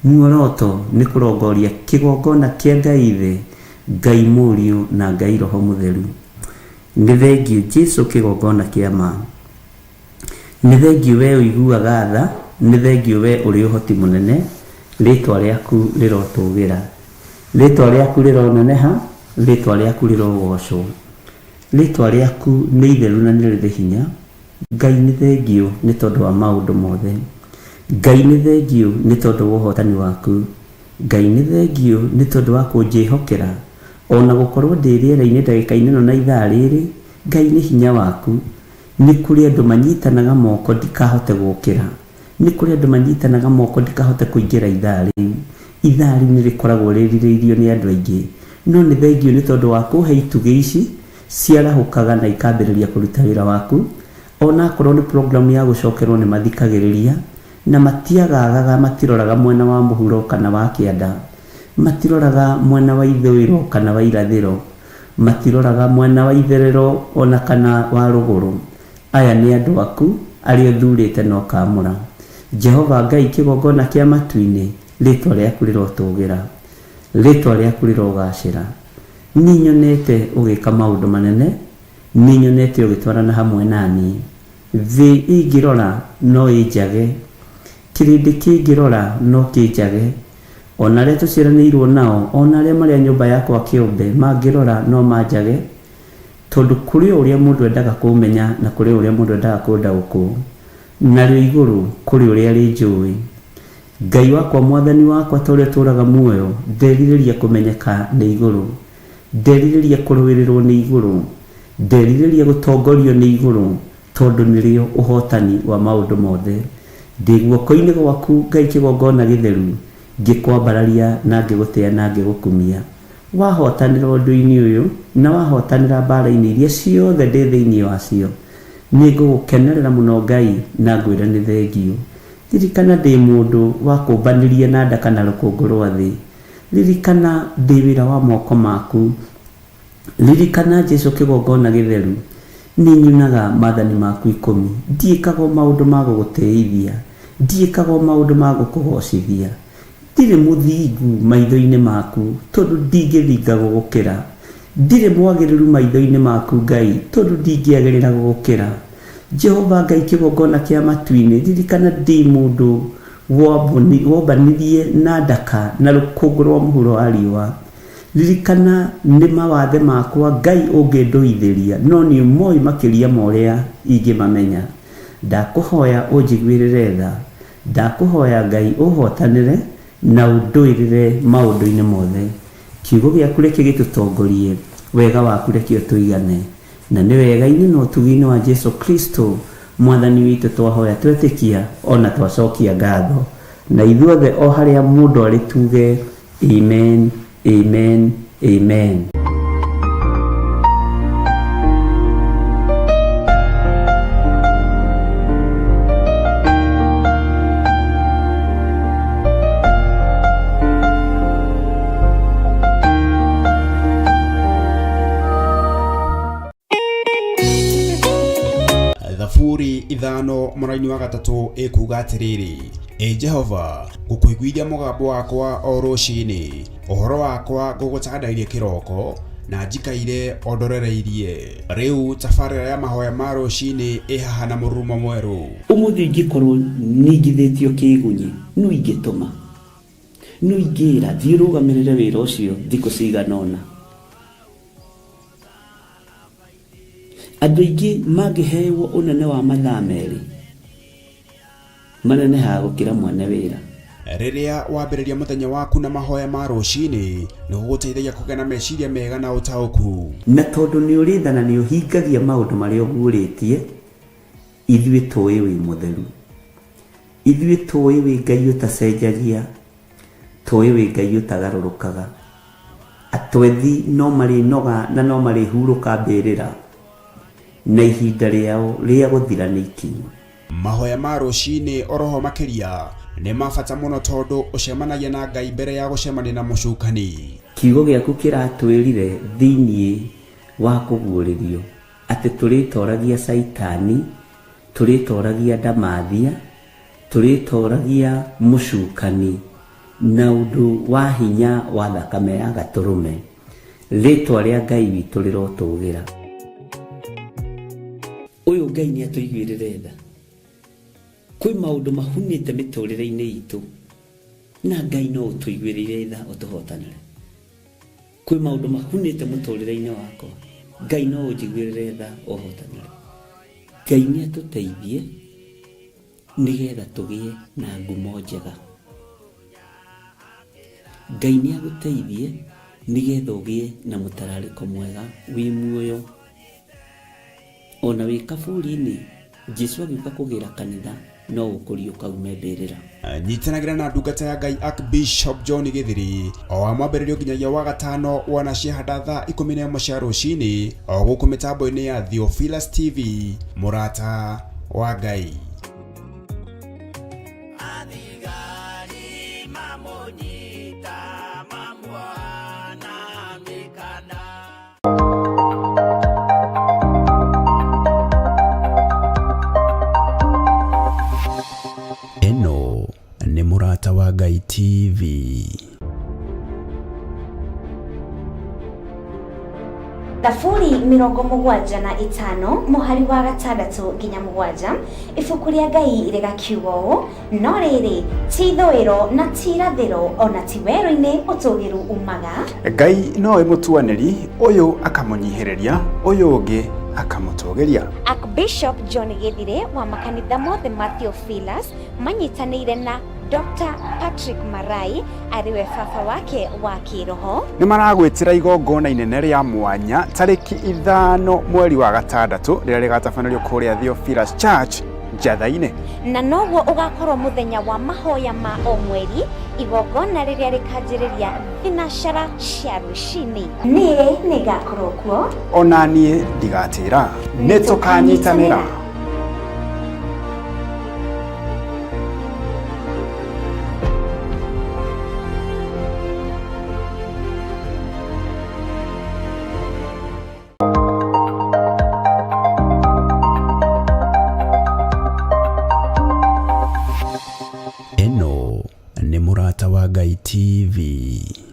Muoroto nĩ kũrongoria kĩgongona kĩa Ngai Ithe, Ngai Mũriũ na Ngai Roho Mũtheru. Nĩ thengiũ Jesu kĩgongona kĩa ma. Nĩ thengiũ we ũiguaga tha, nĩ thengiũ we ũrĩ ũhoti mũnene, rĩtwa rĩaku rĩrotũgĩra. Rĩtwa rĩaku rĩroneneha, rĩtwa rĩaku rĩrogocwo. Rĩtwa rĩaku nĩ itheru na nĩ rĩrĩ hinya. Ngai nĩ thengiũ nĩ tondũ wa maũndũ mothe. Ngai nĩ thengiũ nĩ tondũ wa ũhotani waku. Ngai nĩ thengiũ nĩ tondũ wa kũnjĩhokera. Ona gũkorwo ndĩ rĩera-inĩ ndagĩka-inĩ ĩno na ithaa rĩrĩ, Ngai nĩ hinya waku. Nĩ kũrĩ andũ manyitanaga moko ndikahote gũkĩra. Nĩ kũrĩ andũ manyitanaga moko ndikahote kũingĩra ithaa rĩu. Ithaa rĩu nĩ rĩkoragwo rĩrirĩirio nĩ andũ aingĩ. No nĩ thengiũ nĩ tondũ wa kũhe itugĩ ici ciarahũkaga na ikambĩrĩria kũruta wĩra waku. Ona akorwo nĩ program ya gũcokerwo nĩ mathikagĩrĩria na matiagaagaga, matiroraga mwena wa mũhuro kana wa kĩanda, matiroraga mwena wa ithũĩro kana wa irathĩro, matiroraga mwena wa itherero ona kana wa rũgũrũ. Aya nĩ andũ aku, arĩa ũthuurĩte na ũkaamũra. Jehova Ngai kĩgongona kĩa matu-inĩ, rĩĩtwa rĩaku rĩrotũũgĩra. Rĩĩtwa rĩaku rĩrogaacĩra. Nĩnyonete ũgĩka maũndũ manene, nĩnyonete ũgĩtwarana hamwe na niĩ. Thĩ ĩngĩrora no ĩnjage, kĩrĩndĩ kĩngĩrora no kĩnjage. O na arĩa tũciaranĩirwo nao, o na arĩa marĩ a nyũmba yakwa kĩũmbe, mangĩrora no manjage, tondũ kũrĩ o ũrĩa mũndũ endaga kũmenya na kũrĩ o ũrĩa mũndũ endaga kũndaũkwo, narĩo igũrũ kũrĩ ũrĩa rĩnjũĩ. Ngai wakwa mwathani wakwa ta ũrĩa ũtũũraga muoyo, nderirĩria kũmenyeka nĩ igũrũ, nderirĩria kũrũĩrĩrwo nĩ igũrũ, nderirĩria gũtongorio nĩ igũrũ, tondũ nĩrĩo ũhotani wa maũndũ mothe. Ndĩ guoko-inĩ gwaku Ngai kĩgongona gĩtheru, ngĩkwambararia na ngĩgũtĩa na ngĩgũkumia. Wahotanĩra ũndũ-inĩ ũyũ na wahotanĩra mbaara-inĩ iria ciothe ndĩ thĩinĩ wacio, nĩngũgũkenerera mũno Ngai na ngwĩre nĩ thengiũ. Ririkana ndĩ mũndũ wakũmbanirie na ndaka na rũkũngũ rwa thĩ. Ririkana ndĩ wĩra wa moko maku. Ririkana Jesu kĩgongona gĩtheru, nĩnyunaga maathani maku ikũmi, ndiĩkaga o maũndũ ma gũgũtĩithia, ndiĩkaga o maũndũ ma gũkũgocithia. Ndirĩ mũthingu maitho-inĩ maku, tondũ ndingĩthinga gũgũkĩra. Ndirĩ mwagĩrĩru maitho-inĩ maku Ngai, tondũ ndingĩagĩrĩra gũgũkĩra. Jehova Ngai kĩgongona kĩa matu-inĩ, ririkana ndĩ mũndũ wombanirie na ndaka na rũkũngũ rwa mũhuro wa riũa. Ririkana nĩ mawathe makwa Ngai ũngĩndũithĩria, no nĩ ũmoĩ makĩria ma ũrĩa ingĩmamenya. Ndakũhoya ũnjiguĩrĩre tha. Ndakũhoya Ngai ũhotanĩre na ũndũĩrĩre maũndũ-inĩ mothe. Kiugo gĩaku reke gĩtũtongorie, wega waku reke ũtũigane. Na nĩ wega-inĩ na ũtugi-inĩ wa Jesu Kristo Mwathani witũ twahoya twetĩkia o na twacokia ngatho. Na ithuothe o harĩa mũndũ arĩ tuge Amen, Amen, Amen. Thaburi ithano mũraini wa gatatũ ĩkuga atĩrĩrĩ, Ĩ Jehova, ngũkũiguithia mũgambo wakwa o rũcinĩ, ũhoro wakwa ngũgũtandairie kĩroko, na njikaire o ndorereirie. Rĩu tabarĩra ya mahoya ma rũcinĩ ĩ haha na mũrurumo mwerũ. Ũmũthĩ ingĩkorwo ningithĩtio kĩgunyi, nũ ingĩtũma? Nũ ingĩra thiĩ ũrũgamĩrĩre wĩra ũcio thikũ cigana ũna? Andũ aingĩ mangĩhewo ũnene wa mathaa merĩ, manenehaga gũkĩra mwene wĩra. Rĩrĩa wambĩrĩria mũthenya waku na mahoya ma rũcinĩ, nĩ gũgũteithagia kũgĩa na meciria mega na ũtaũku. Na tondũ nĩ ũrĩ tha na nĩ ũhingagia maũndũ marĩa ũguũrĩtie, ithuĩ tũĩ wĩ mũtheru. Ithuĩ tũĩ wĩ Ngai ũtacenjagia, tũĩ wĩ Ngai ũtagarũrũkaga. Atwethi no marĩnoga na no marĩhurũka mbĩrĩra, na ihinda rĩao rĩa gũthira nĩ ikinyu. Mahoya ma rũcinĩ oroho makĩria nĩ ma bata mũno tondũ ũcemanagia na Ngai mbere ya gũcemania na mũcukani. Kiugo gĩaku kĩratwĩrire thĩinĩ wa kũguũrĩrio atĩ tũrĩtoragia Caitani, tũrĩtoragia ndamathia, tũrĩtoragia mũcukani na ũndũ wa hinya wa thakame ya Gatũrũme. Rĩtwa rĩa Ngai witũ rĩrotũgĩra. Ũyũ Ngai nĩ atũiguĩrĩre tha. Kwĩ maũndũ mahunĩte mĩtũrĩre-inĩ itũ na Ngai no ũtũiguĩrĩire tha ũtũhotanĩre. Kwĩ maũndũ mahunĩte mũtũrĩre-inĩ wakwa, Ngai no ũnjiguĩrĩre tha ũhotanĩre. Ngai nĩ atũteithie nĩgetha tũgĩe na ngumo njega. Ngai nĩ agũteithie nĩgetha ũgĩe na mũtararĩko mwega wĩ muoyo. Ona wĩ kaburi-inĩ, Jesu agĩũka kũgĩra kanitha no ũkũriũka ume mbĩrĩra. Nyitanagĩra na ndungata ya Ngai Archbishop John Gĩthiri o wa mwambĩrĩrio nginyagia wa gatano wona ciahanda thaa 11 cia rũcinĩ o gũkũ mĩtambo-inĩ ya Theophilus TV, mũrata wa Ngai. Athigari mamũnyita mamuoha na mĩkanda. Ĩno nĩ Mũrata wa Ngai TV. Thaburi 75 mũhari wa gatandatũ nginya mũgwanja, ibuku rĩa Ngai rĩgakiuga ũũ, no rĩrĩ, ti ithũĩro na ti irathĩro, o na ti werũ-inĩ ũtũũgĩru umaga. Ngai nowe mũtuanĩri, ũyũ akamũnyihĩrĩria, ũyũ ũngĩ akamũtũgĩria. Archbishop John Gĩthirĩ wa makanitha mothe ma Theophilus manyitanĩire na Dr. Patrick Marai arĩ we baba wake wa kĩroho. Nĩ maragwĩtĩra igongona inene rĩa mwanya tarĩki 5 mweri wa 6 rĩrĩa rĩgatabanĩrio kũrĩa Theophilus Church Njatha-inĩ. Na noguo ũgakorwo mũthenya wa mahoya ma o mweri, igongona rĩrĩa rĩkanjĩrĩria thinacara cia rũcinĩ. Niĩ nĩngakorwo kuo. Ona niĩ ndigatĩra, nĩ tũkanyitanĩra. Ĩno nĩ Mũrata wa Ngai TV.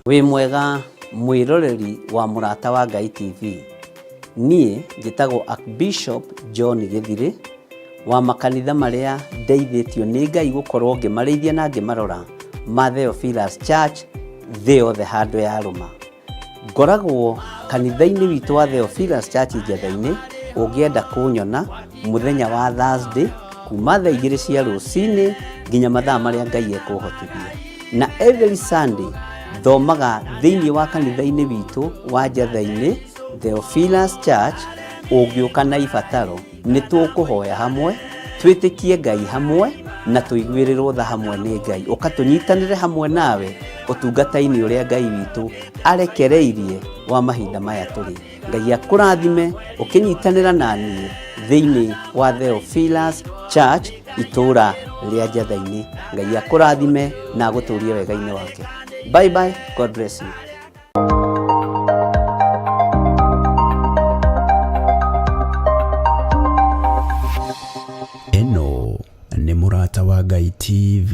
Wĩ mwega mwĩroreri wa Mũrata wa Ngai TV. Niĩ njĩtagwo Archbishop John Gĩthirĩ wa makanitha marĩa ndeithĩtio nĩ Ngai gũkorwo ngĩmarĩithia na ngĩmarora ma Theophilus Church thĩ yothe handũ ya rũma. Ngoragwo kanitha-inĩ witũ wa Theophilus Church Njatha-inĩ, ũngĩenda kũnyona mũthenya wa Thursday kuma thaa 2 cia rũcinĩ nginya mathaa marĩa Ngai ekũhotithia. Na every Sunday thomaga thĩinĩ wa kanitha-inĩ witũ wa Njatha-inĩ Theophilus Church. Ũngĩũka na ibataro nĩ tũkũhoya hamwe, twĩtĩkie Ngai hamwe na tũiguĩrĩrwo tha hamwe nĩ Ngai. Ũka tũnyitanĩre hamwe nawe ũtungata-inĩ ũrĩa Ngai witũ arekereirie wa mahinda maya tũrĩ. Ngai akũrathime ũkĩnyitanĩra na niĩ thĩinĩ wa Theophilus Church itũũra rĩa Njatha-inĩ. Ngai akũrathime na agũtũrie wega-inĩ wake. Bye bye, God bless you. Ĩno nĩ Mũrata wa Ngai TV.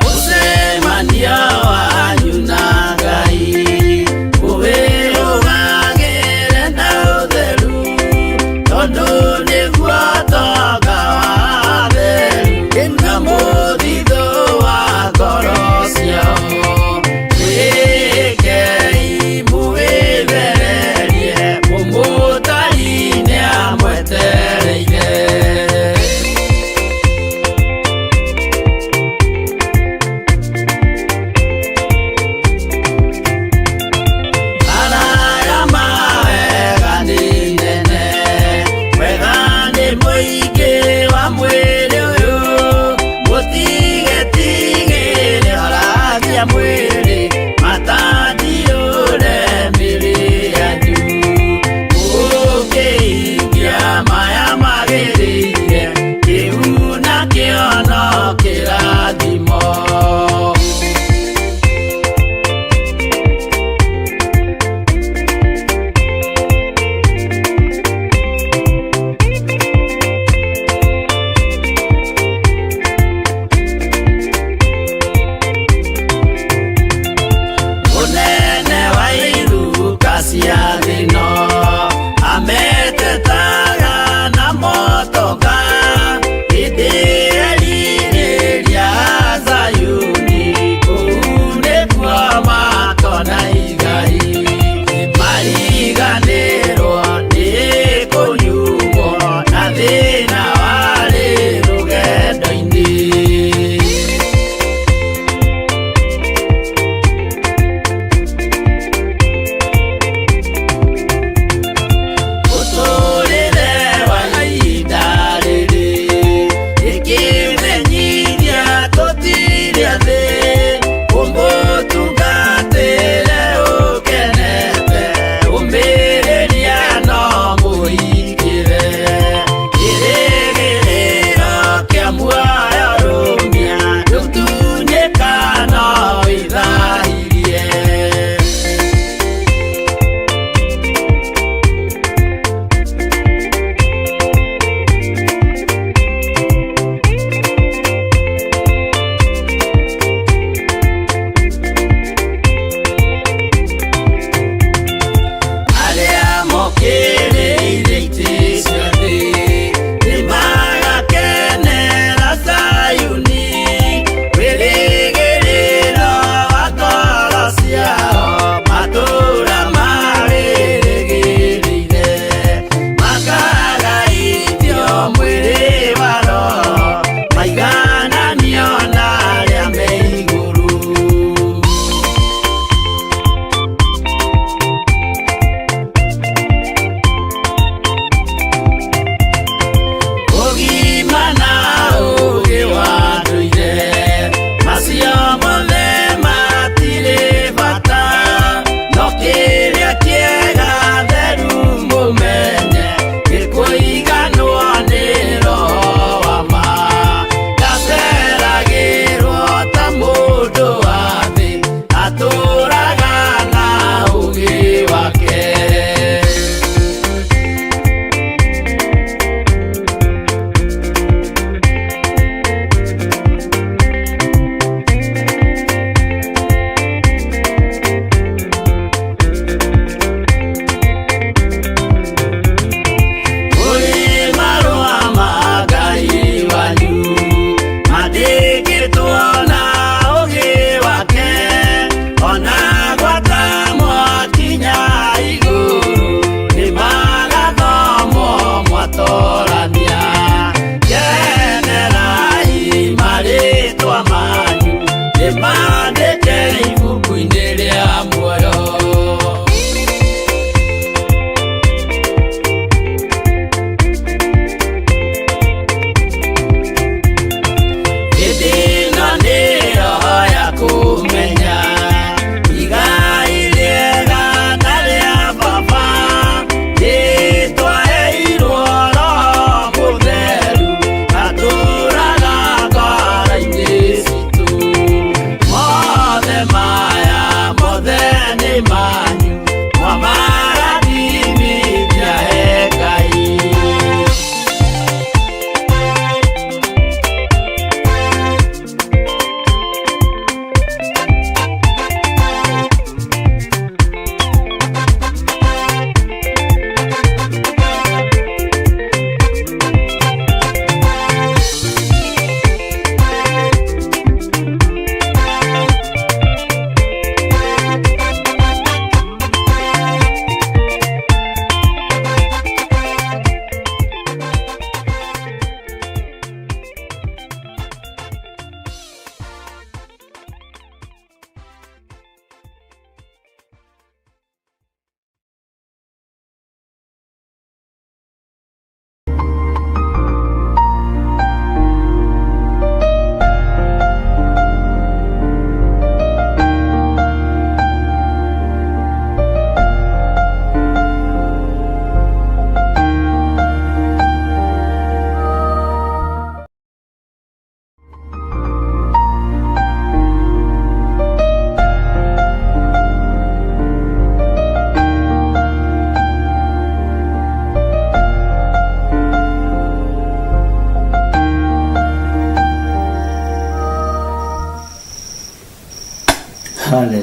Mũcemanio wanyu na Ngai ũwĩrũgagĩre na ũtheru, tondũ nĩguo tonga wa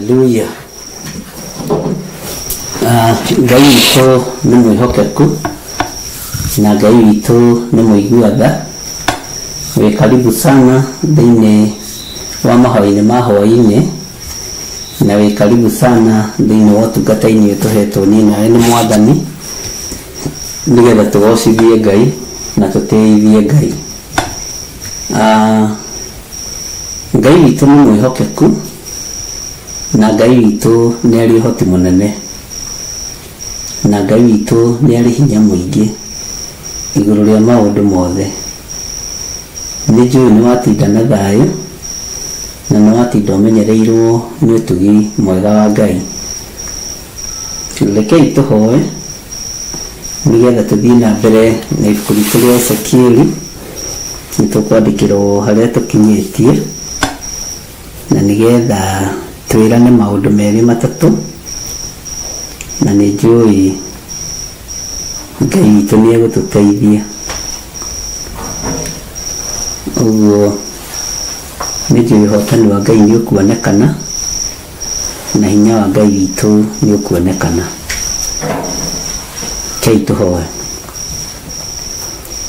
Haleluya. Ngai witũ nĩ mwĩhokeku na Ngai witũ nĩ mũigua tha. Wĩ karibu sana thĩinĩ wa mahoya-inĩ ma hwaĩ-inĩ, na wĩ karibu sana thĩinĩ wa ũtungata-inĩ ũyũ tũhetwo niĩ nawe nĩ Mwathani, nĩgetha tũgocithie Ngai na tũtĩithie Ngai. Ngai witũ nĩ mwĩhokeku na Ngai witũ nĩ arĩ ũhoti mũnene na Ngai witũ nĩ arĩ hinya mũingĩ igũrũ rĩa maũndũ mothe. Nĩ njũĩ nĩ watinda na thayũ na nĩ watinda ũmenyereirwo nĩ ũtugi mwega wa Ngai. Rekei tũhoe nĩgetha tũthiĩ na mbere na ibuku ritũ rĩa Ezekieli. Nĩ tũkwandĩkĩrwo harĩa tũkinyĩtie na nĩgetha twĩrane maũndũ merĩ matatũ, na nĩ njũĩ Ngai witũ nĩ egũtũteithia. Ũguo nĩ njũĩ ũhotani wa Ngai nĩ ũkuonekana na hinya wa Ngai witũ nĩ ũkuonekana. Rekei tũhoe.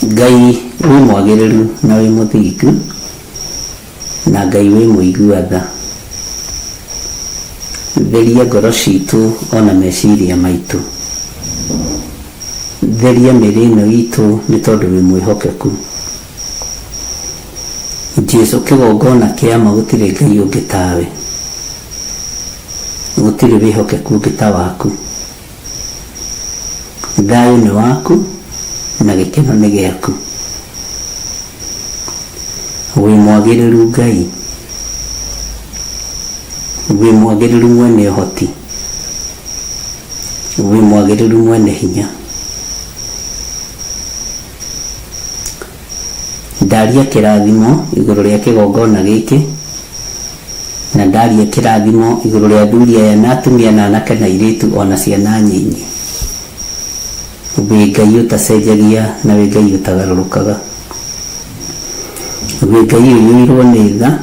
Ngai wĩ mwagĩrĩru na wĩ mũthingu, na Ngai wĩ mũigua tha, theria ngoro citũ ona meciria maitũ. Theria mĩĩrĩ ĩno itũ nĩ tondũ wĩ mwĩhokeku. Jesu kĩgongona kĩa ma gũtirĩ Ngai ũngĩ tawe, gũtirĩ wĩhokeku ũngĩ ta waku. Thayũ nĩ waku na gĩkeno nĩ gĩaku. Wĩ mwagĩrĩru Ngai, wĩ mwagĩrĩru mwene ũhoti, wĩ mwagĩrĩru mwene hinya. Ndaria kĩrathimo igũrũ rĩa kĩgongona gĩkĩ, na ndaria kĩrathimo igũrũ rĩa athuri aya na atumia na anake na airĩtu ona ciana nyinyi. Wĩ Ngai ũtacenjagia na wĩ Ngai ũtagarũrũkaga. Wĩ Ngai ũiyũirwo nĩ tha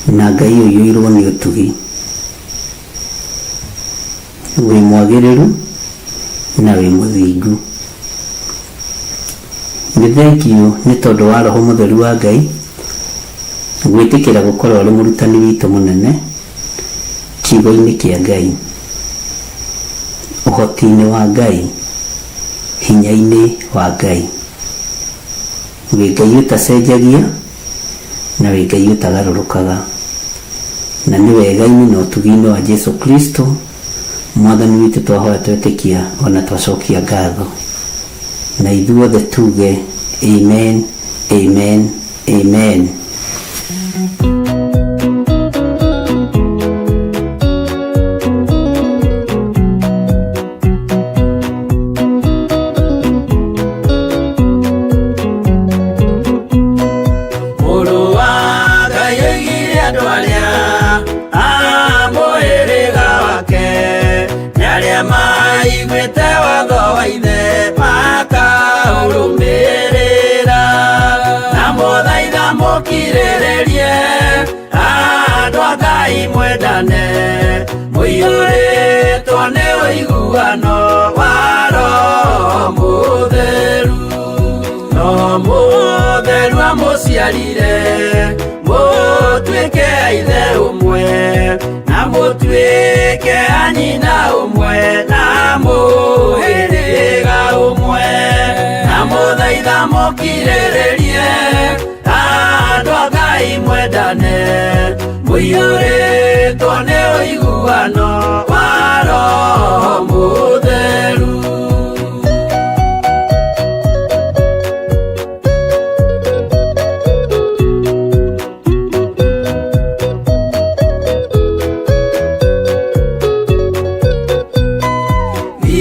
na Ngai ũiyũirwo nĩ ũtugi. Wĩ mwagĩrĩru na wĩ mũthingu. Nĩ thengiũ nĩ tondũ wa Roho Mũtheru wa Ngai gwĩtĩkĩra gũkorwo arĩ mũrutani witũ mũnene kiugo-inĩ kĩa Ngai, ũhoti-inĩ wa Ngai, hinya-inĩ wa Ngai. Wĩ Ngai ũtacenjagia na wĩ Ngai ũtagarũrũkaga, na nĩ wega-inĩ na ũtugi-inĩ wa Jesu Kristo Mwathani witũ twahoya twetĩkia ona twacokia ngatho, na ithuothe tuge amen, amen, amen. Mũrũ wa Ngai oigire andũ arĩa a mũhĩrĩga wake nĩ arĩa maiguĩte watho wa ithe makaũrũmĩrĩra, na mũthaitha mũkirĩrĩrie andũ a Ngai mwendane, mũiyũrĩtwo nĩ ũiguano wa Roho Mũtheru. Roho Mũtheru amũciarire mũtuĩke a ithe ũmwe, na mũtuĩke a nyina ũmwe, na mũhĩrĩga ũmwe, na mũthaitha mũkirĩrĩrie andũ a Ngai mwendane, mũiyũrĩtwo nĩ ũiguano wa Roho Mũtheru.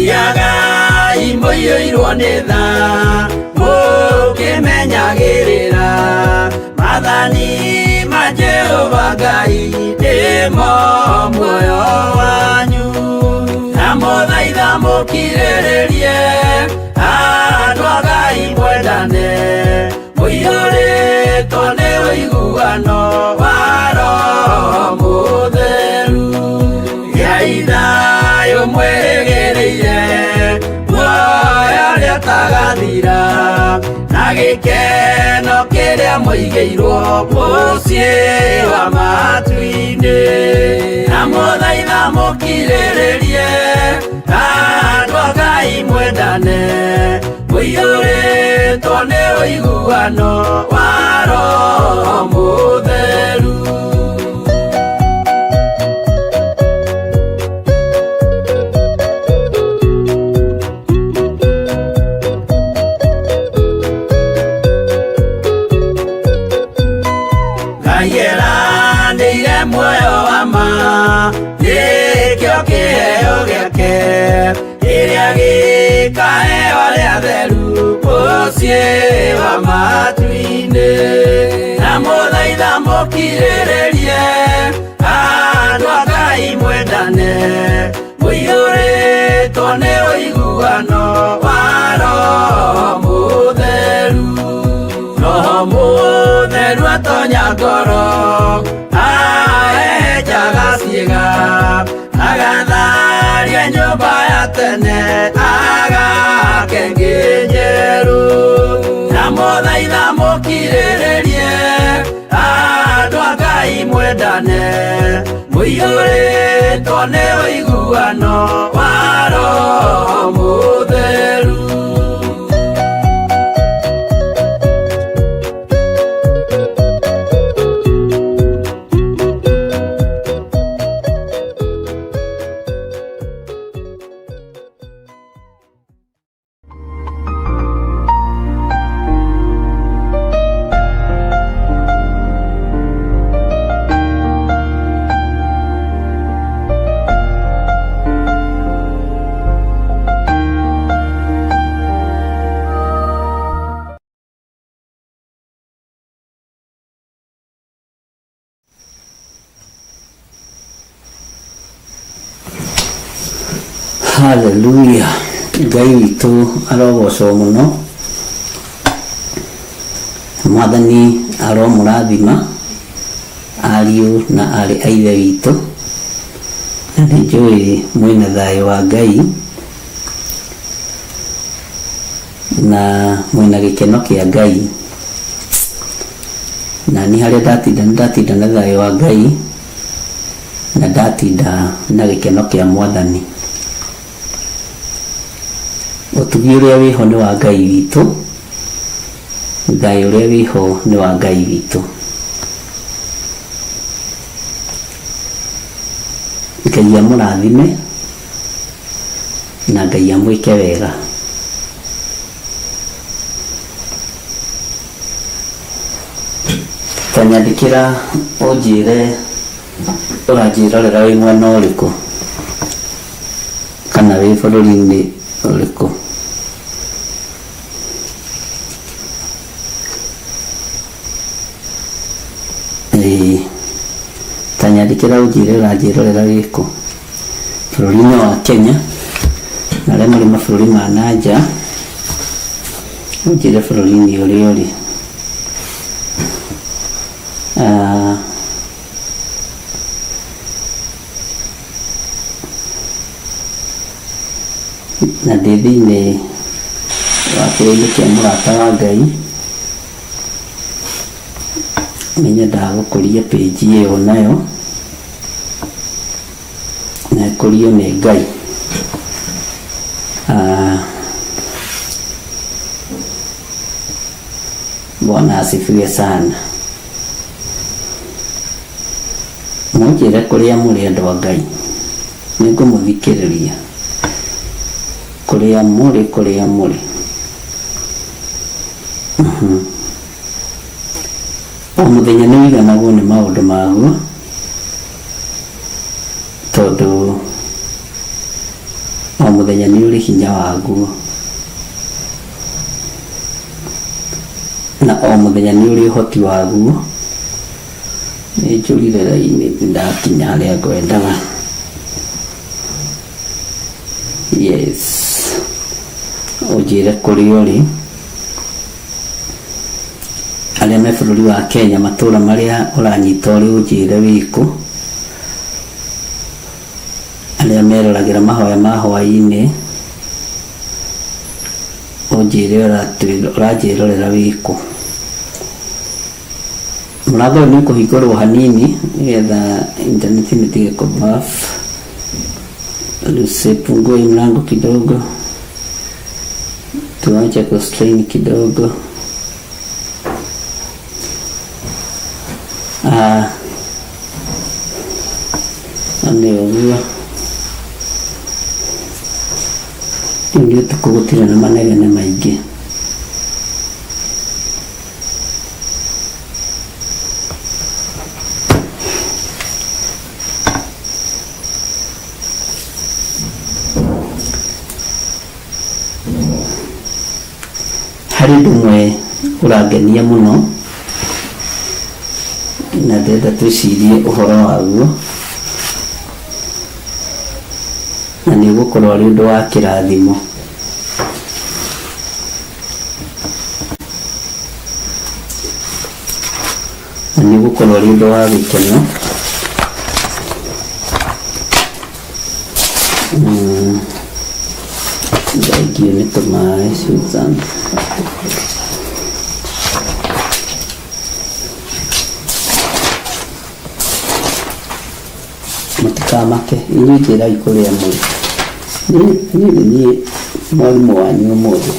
Thiagai mũiyũirwo nĩ tha, mũkĩmenyagĩrĩra maathani ma Jehova Ngai nĩmo muoyo wanyu, na mũthaitha mũkirĩrĩrie andũ a Ngai mwendane, mũiyũrĩtwo nĩ ũiguano wa Roho Mũtheru. Gĩkeno kĩrĩa mũigĩirwo mũciĩ wa matu-inĩ. Na mũthaitha mũkirĩrĩrie, andũ a Ngai mwendane, mũiyũrĩtwo nĩ ũiguano wa Roho Mũtheru. Ngai eranĩire muoyo wa ma, nĩkĩo kĩheo gĩake, kĩrĩa gĩkaheo arĩa atheru mũciĩ wa matu-inĩ. Na mũthaitha mũkirĩrĩrie, andũ a Ngai mwendane, mũiyũrĩtwo nĩ ũiguano wa Roho Mũtheru. Roho Mũtheru atonya ngoro, ahehenjaga ciĩga, agatharia nyũmba ya tene, agake ĩngĩ njerũ. Na mũthaitha mũkirĩrĩrie, andũ a Ngai mwendane, mũiyũrĩtwo nĩ ũiguano wa Roho Mũtheru. Haleluya Ngai witũ arogocwo mũno. Mwathani aromũrathima ariũ na arĩ a ithe witũ, na nĩ njũĩ mwĩna thayũ wa Ngai na mwĩna gĩkeno kĩa Ngai. Na niĩ harĩa ndatinda nĩ ndatinda na thayũ wa Ngai na ndatinda na gĩkeno kĩa Mwathani. Ũtugi ũrĩa wĩho nĩ wa Ngai witũ, thayũ ũrĩa wĩho nĩ wa Ngai witũ. Ngai amũrathime na Ngai amwĩke wega. Ta nyandĩkĩra ũnjĩre ũranjĩrorera wĩ mwena ũrĩkũ kana wĩ bũrũri-inĩ ũrĩkũ. Ĩĩ, ta nyandĩkĩra ũnjĩre ũranjĩrorera wĩ kũ bũrũri-inĩ wa Kenya na arĩa marĩ mabũrũri ma na nja ũnjĩre bũrũri-inĩ ũrĩa ũrĩ. Ah, na ndĩ thĩinĩ wa kĩrĩndĩ kĩa mũrata wa Ngai nĩ nyendaga gũkũria page ĩyo nayo na ĩkũrio nĩ Ngai. Ah, Bwana asifiwe sana. Mũnjĩre kũrĩa mũrĩ andũ a Ngai, nĩngũmũthikĩrĩria kũrĩa mũrĩ, kũrĩa mũrĩ. O mũthenya nĩ ũiganagwo nĩ maũndũ maguo, tondũ o mũthenya nĩ ũrĩ hinya waguo, na o mũthenya nĩ ũrĩ ũhoti waguo. Nĩ njũrire raini ndakinya harĩa ngwendaga. Yes, ũnjĩre kũrĩa ũrĩ. Arĩa me bũrũri wa Kenya, matũra marĩa ũranyita ũrĩ ũnjĩre wĩkũ. Arĩa meroragĩra mahoya ma hwaĩ-inĩ, Ũnjĩre ũranjĩrorera wĩkũ. Mũrango ũyũ nĩ ũkũhingũrwo hanini nĩgetha intaneti ĩtige kũbuff. Lucy, pungue mlango kidogo, tuache kustrain kidogo. Ah, nĩ ũguo. Rĩu nĩ ũtukũ gũtirĩ na manegene maingĩ. Harĩ ũndũ ũmwe ũrangenia mũno na ndĩrenda twĩcirie ũhoro waguo na nĩ ũgũkorwo arĩ ũndũ wa kĩrathimo. Na nĩ ũgũkorwo arĩ ũndũ wa gĩkeno. Thengiũ nĩ tũmaĩ Susan. Mũtikamake, inyuĩ njĩrai kũrĩa mũrĩ. Niĩ nĩ niĩ mwarimũ wanyu ũmũthĩ.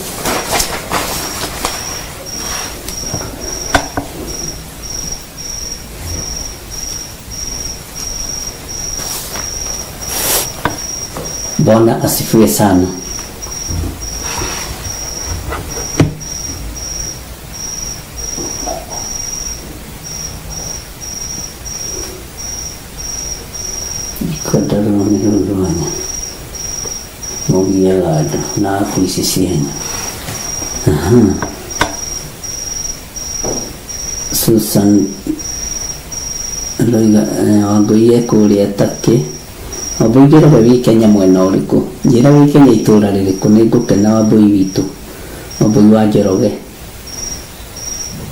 Bwana asifiwe sana. Ndikwenda rũni rũu rwanyu mũgiaga andũ na apu ici cianyu. Aha. Susan Roiga Wangũi e kũrĩa Takĩ. Wambũi njĩraga wĩ Kenya mwena ũrĩkũ? Njĩra wĩ Kenya itũra rĩrĩkũ nĩngũkena Wambũi witũ. Wambũi wa Njoroge.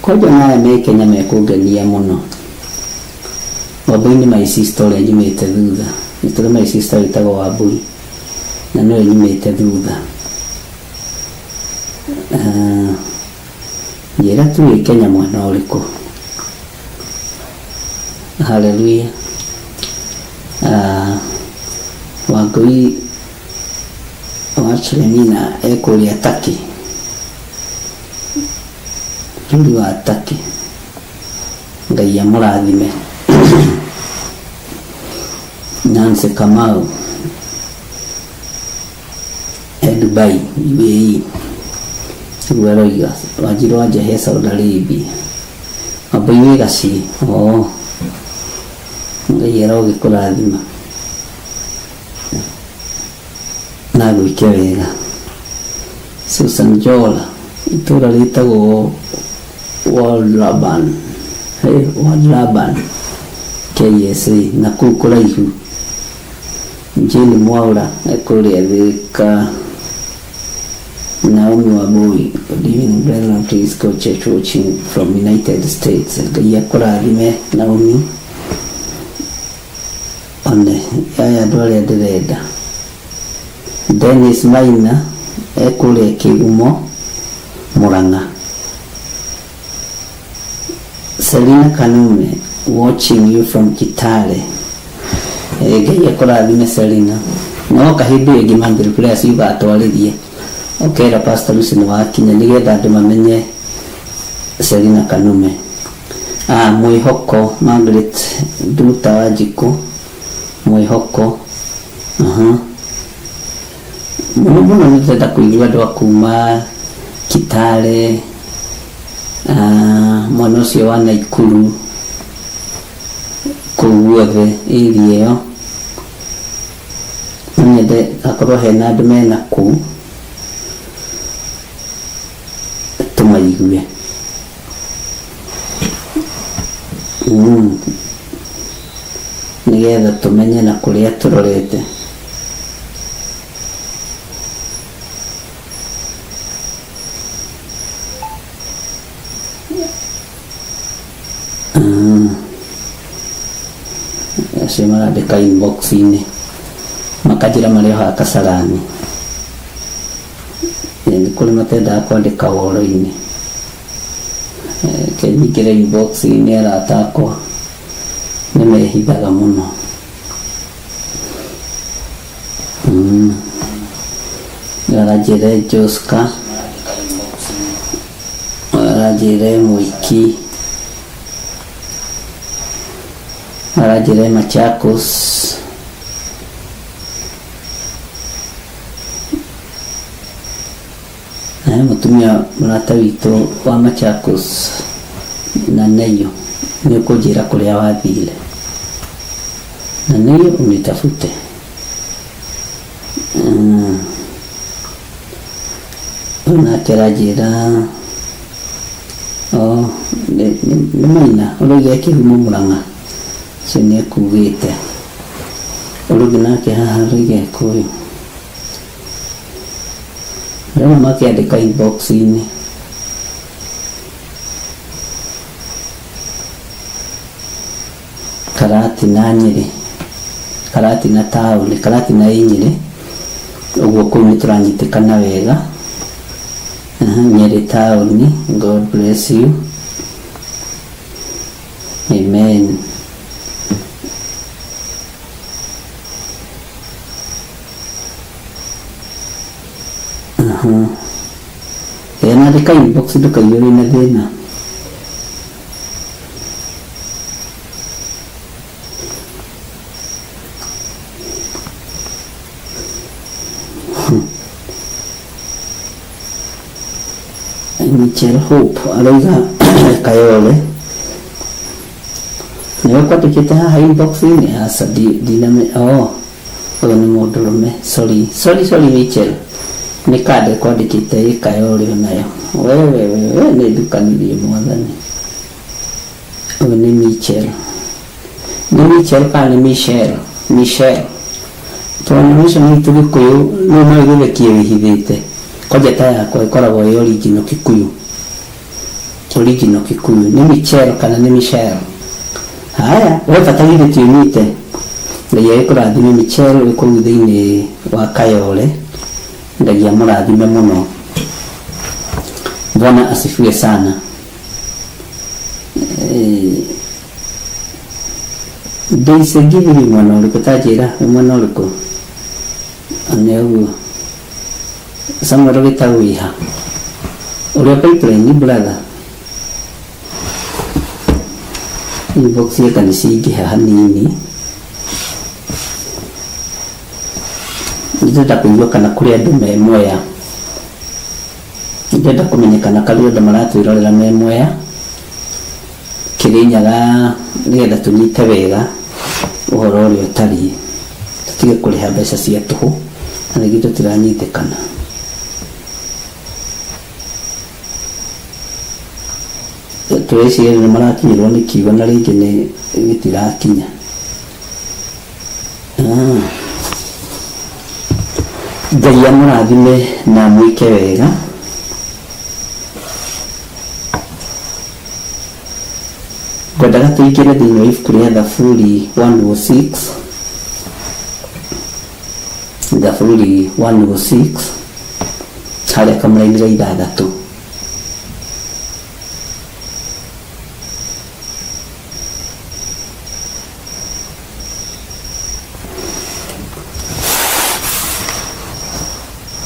Kwanja na aya me Kenya mekũngenia mũno. Wambũi nĩ my sister ũrĩa nyumĩte thutha. Nĩ tũrĩ my sister wĩtagwo Wambũi na nĩwe nyumĩte thutha. Njĩra tu wĩ Kenya mwena ũrĩkũ. Hallelujah. Wangũi wa Clenina ekũrĩa Turkey. Bũrũri wa Turkey. Ngai amũrathime. Nancy Kamau e Dubai, UAE. Ũguo aroiga. Wanjiru wa Njehe Saudi Arabia. Wambũi wĩ Gaciĩ. Oh. Ngai arogĩkũrathima na gwĩke wega. Susan Jola itũra rĩtagwo Waldlaban. Hey, Waldlaban KSA na kũu kũraihu. Jane Mwaura ekũrĩa Thika. Naomi Wambui, good evening brethren, please go church watching from United States. Ngai akũrathime Naomi. One aya andũ arĩa ndĩrenda. Dennis Maina ekũrĩa Kĩgumo Murang'a. Selina Kanume watching you from Kitale. Ngai akũrathime Selina. Na woka hĩndĩ ĩngĩ monthly prayers ũgatwarĩrie ũkera Pastor Lucy nĩ wakinya nĩgetha andũ mamenye Selina Kanume. Mwĩhoko Margaret Nduta Wanjikũ mwĩhoko. Aha. Mũno mũno nĩ ndĩrenda kũigua andũ a kuma Kitale, mwena ũcio wa Naikuru kũu guothe area ĩyo. No nyende hakorwo hena andũ mena kũu tũmaigue. Nĩgetha tũmenye na kũrĩa tũrorete. Acio marandĩka inbox-inĩ makanjĩra marĩ o haha Kasarani. Nĩ kũrĩ matendaga kwandĩka ũhoro-inĩ. Reke nyingĩre inbox-inĩ arata akwa nĩ mehithaga mũno. Aranjĩre Joska, aranjĩre Mũiki, aranjĩre Machakos. Na he mũtumia mũrata witũ wa Machakos na Neyo nĩ ũkũnjĩra kũrĩa wathire. Na Neyo unitafute. Ũyũ nake aranjĩra oh, nĩ Maina ũrauga e Kĩhumo Mũrang'a. Ũcio nĩ ekugĩte. Ũrĩa ũngĩ nake haha arauga ekũyũ. Ndĩrona makĩandĩka inbox-inĩ. Karatina Nyĩrĩ, Karatina taũni, Karatina ĩ Nyĩrĩ, ũguo kũu nĩ tũranyitĩkana wega. Nyĩrĩ taũni, God bless you. Amen. Ĩĩ na andĩka inbox ndũkaigue wĩna thĩna. Michelle Hope arauga Kayole nĩwe kwandĩkĩte haha inbox-inĩ aca ndiname oh ũyũ nĩ mũndũrũme sorry sorry sorry Michelle nĩ kande kwandĩkĩte ĩ Kayole onayo wewe wewe nĩ ndukanirie mwathani ũyũ nĩ Michelle nĩ Michelle kana nĩ Michelle Michelle tondũ ũcio nĩ itũ gĩkũyũ no no ĩgũthekie wĩhithĩte kwanja ta yakwa ĩkoragwo ĩ original Kikuyu original Kikuyu nĩ Michelle kana nĩ Michelle haya we bata githĩ ti ũnyite Ngai agĩkũrathime Michelle wĩ kũu thĩinĩ wa Kayole Ngai amũrathime mũno Bwana asifiwe sana Daisy Ngigĩ wĩ mwena ũrĩkũ ta njĩra wĩ mwena ũrĩkũ nĩ ũguo Samuel Gĩtau wĩha ũrĩa pipeline brother inbox eka nĩ ciingĩha hanini ndĩrenda kũigua kana kũrĩ andũ me Mwea ndĩrenda kũmenya kana karĩ andũ maratwĩrorera me Mwea Kĩrĩnyaga nĩgetha tũnyite wega ũhoro ũrĩa ũtariĩ tũtige kũrĩha mbeca cia tũhũ na rĩngĩ tũtiranyitĩkana. Tũreciria nĩ marakinyĩrwo nĩ kiugo na rĩngĩ nĩ gĩtirakinya. Ngai amũrathime na amwĩke wega. Ngwendaga tũingĩre thĩinĩ wa ibuku rĩa Thaburi 106, Thaburi 106 harĩa kamũraini ga ithathatũ.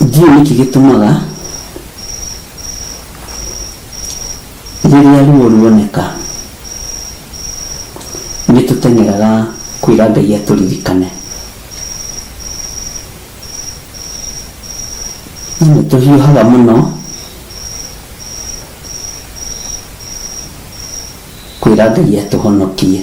Ndiũĩ nĩkĩ gĩtũmaga Rĩrĩa ruo ruoneka, nĩ tũteng'eraga kwĩra Ngai atũririkane. Na nĩ tũhiũhaga mũno kwĩra Ngai atũhonokie.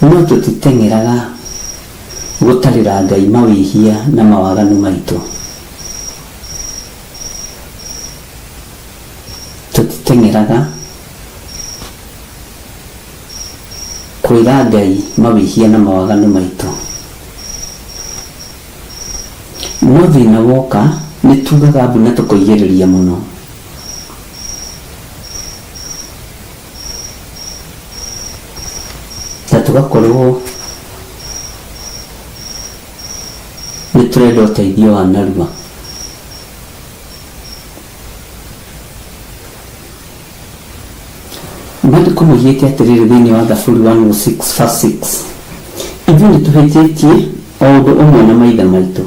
No tũtiteng'eraga gũtarĩra Ngai mawĩhia na mawaganu maitũ. Tũtiteng'eraga kwĩra Ngai mawĩhia na mawaganu maitũ. No thĩna woka nĩ tugaga mbu na tũkoigĩrĩria mũno. Na tũgakorwo Tũrenda ũteithio wa narua. Maandĩko moigĩte atĩrĩrĩ thĩinĩ wa Thaburi 106 verse 6, ithuĩ nĩ tũhĩtĩtie o ũndũ ũmwe na maithe maitũ,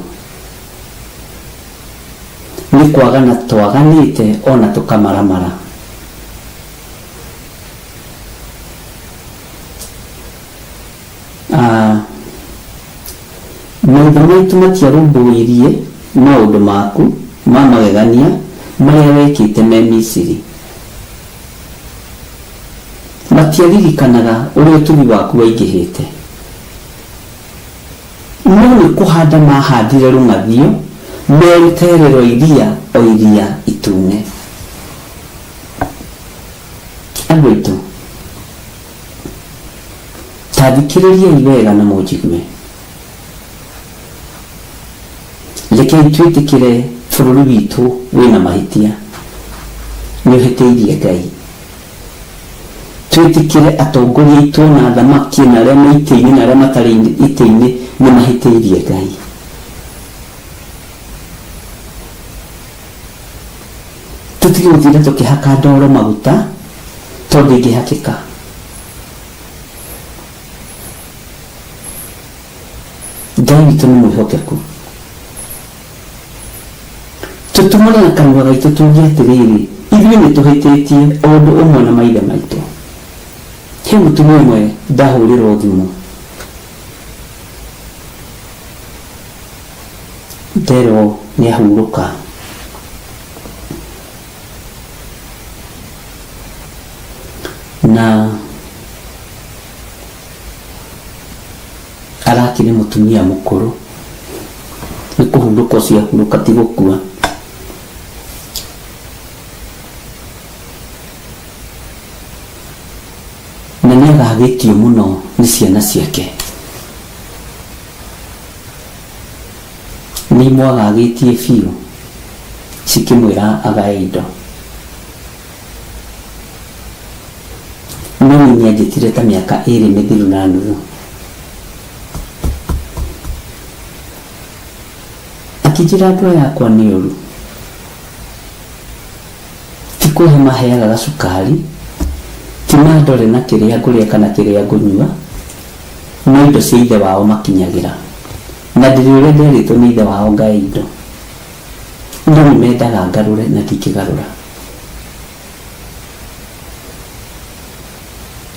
nĩ kwagana twaganĩte o na tũkamaramara. Maithe maitũ matiarũmbũirie maũndũ maku ma magegania marĩa wekĩte me Misiri. Matiaririkanaga ũrĩa ũtugi waku waingĩhĩte. No nĩ kũhanda maahandire rũng'athio me rũtere rwa iria, o Iria Itune. Andũ aitũ, ta thikĩrĩriai wega na mũnjigue. Rekei twĩtĩkĩre bũrũri witũ wĩna mahĩtia, nĩ ũhĩtĩirie Ngai. Twĩtĩkĩre atongoria aitũ na athamaki na arĩa me itĩ-inĩ na arĩa matarĩ itĩ-inĩ nĩ mahĩtĩirie Ngai. Tũtige gũtinda tũkĩhaka ndoro maguta tondũ ndĩngĩhakĩka. Ngai witũ nĩ mwĩhokeku. Tũtumũre na kanua gaitũ tuge atĩrĩrĩ, ithuĩ nĩ tũhĩtĩtie o ũndũ ũmwe na maithe maitũ. He mũtumia ũmwe ndahũrĩrwo thimũ, nderwo nĩ ahurũka. Na arakĩrĩ mũtumia mũkũrũ, nĩ kũhurũka ũcio ahurũka ti gũkua. Na nĩ agagĩtio mũno nĩ ciana ciake. Nĩ imwagagĩtie biũ cikĩmwĩra agae indo. No niĩ nĩanjĩtire ta mĩaka ĩĩrĩ mĩthiru na nuthu. Akĩnjĩra andũ aya akwa nĩ ũru. Ti kũhe maheaga gacukari, ti mandore na kĩrĩa ngũrĩa kana kĩrĩa ngũnyua, no indo cia ithe wao makinyagĩra. Na ndĩrĩ ũrĩa nderĩtwo nĩ ithe wao ngae indo. No nĩ mendaga ngarũre na ndingĩgarũra.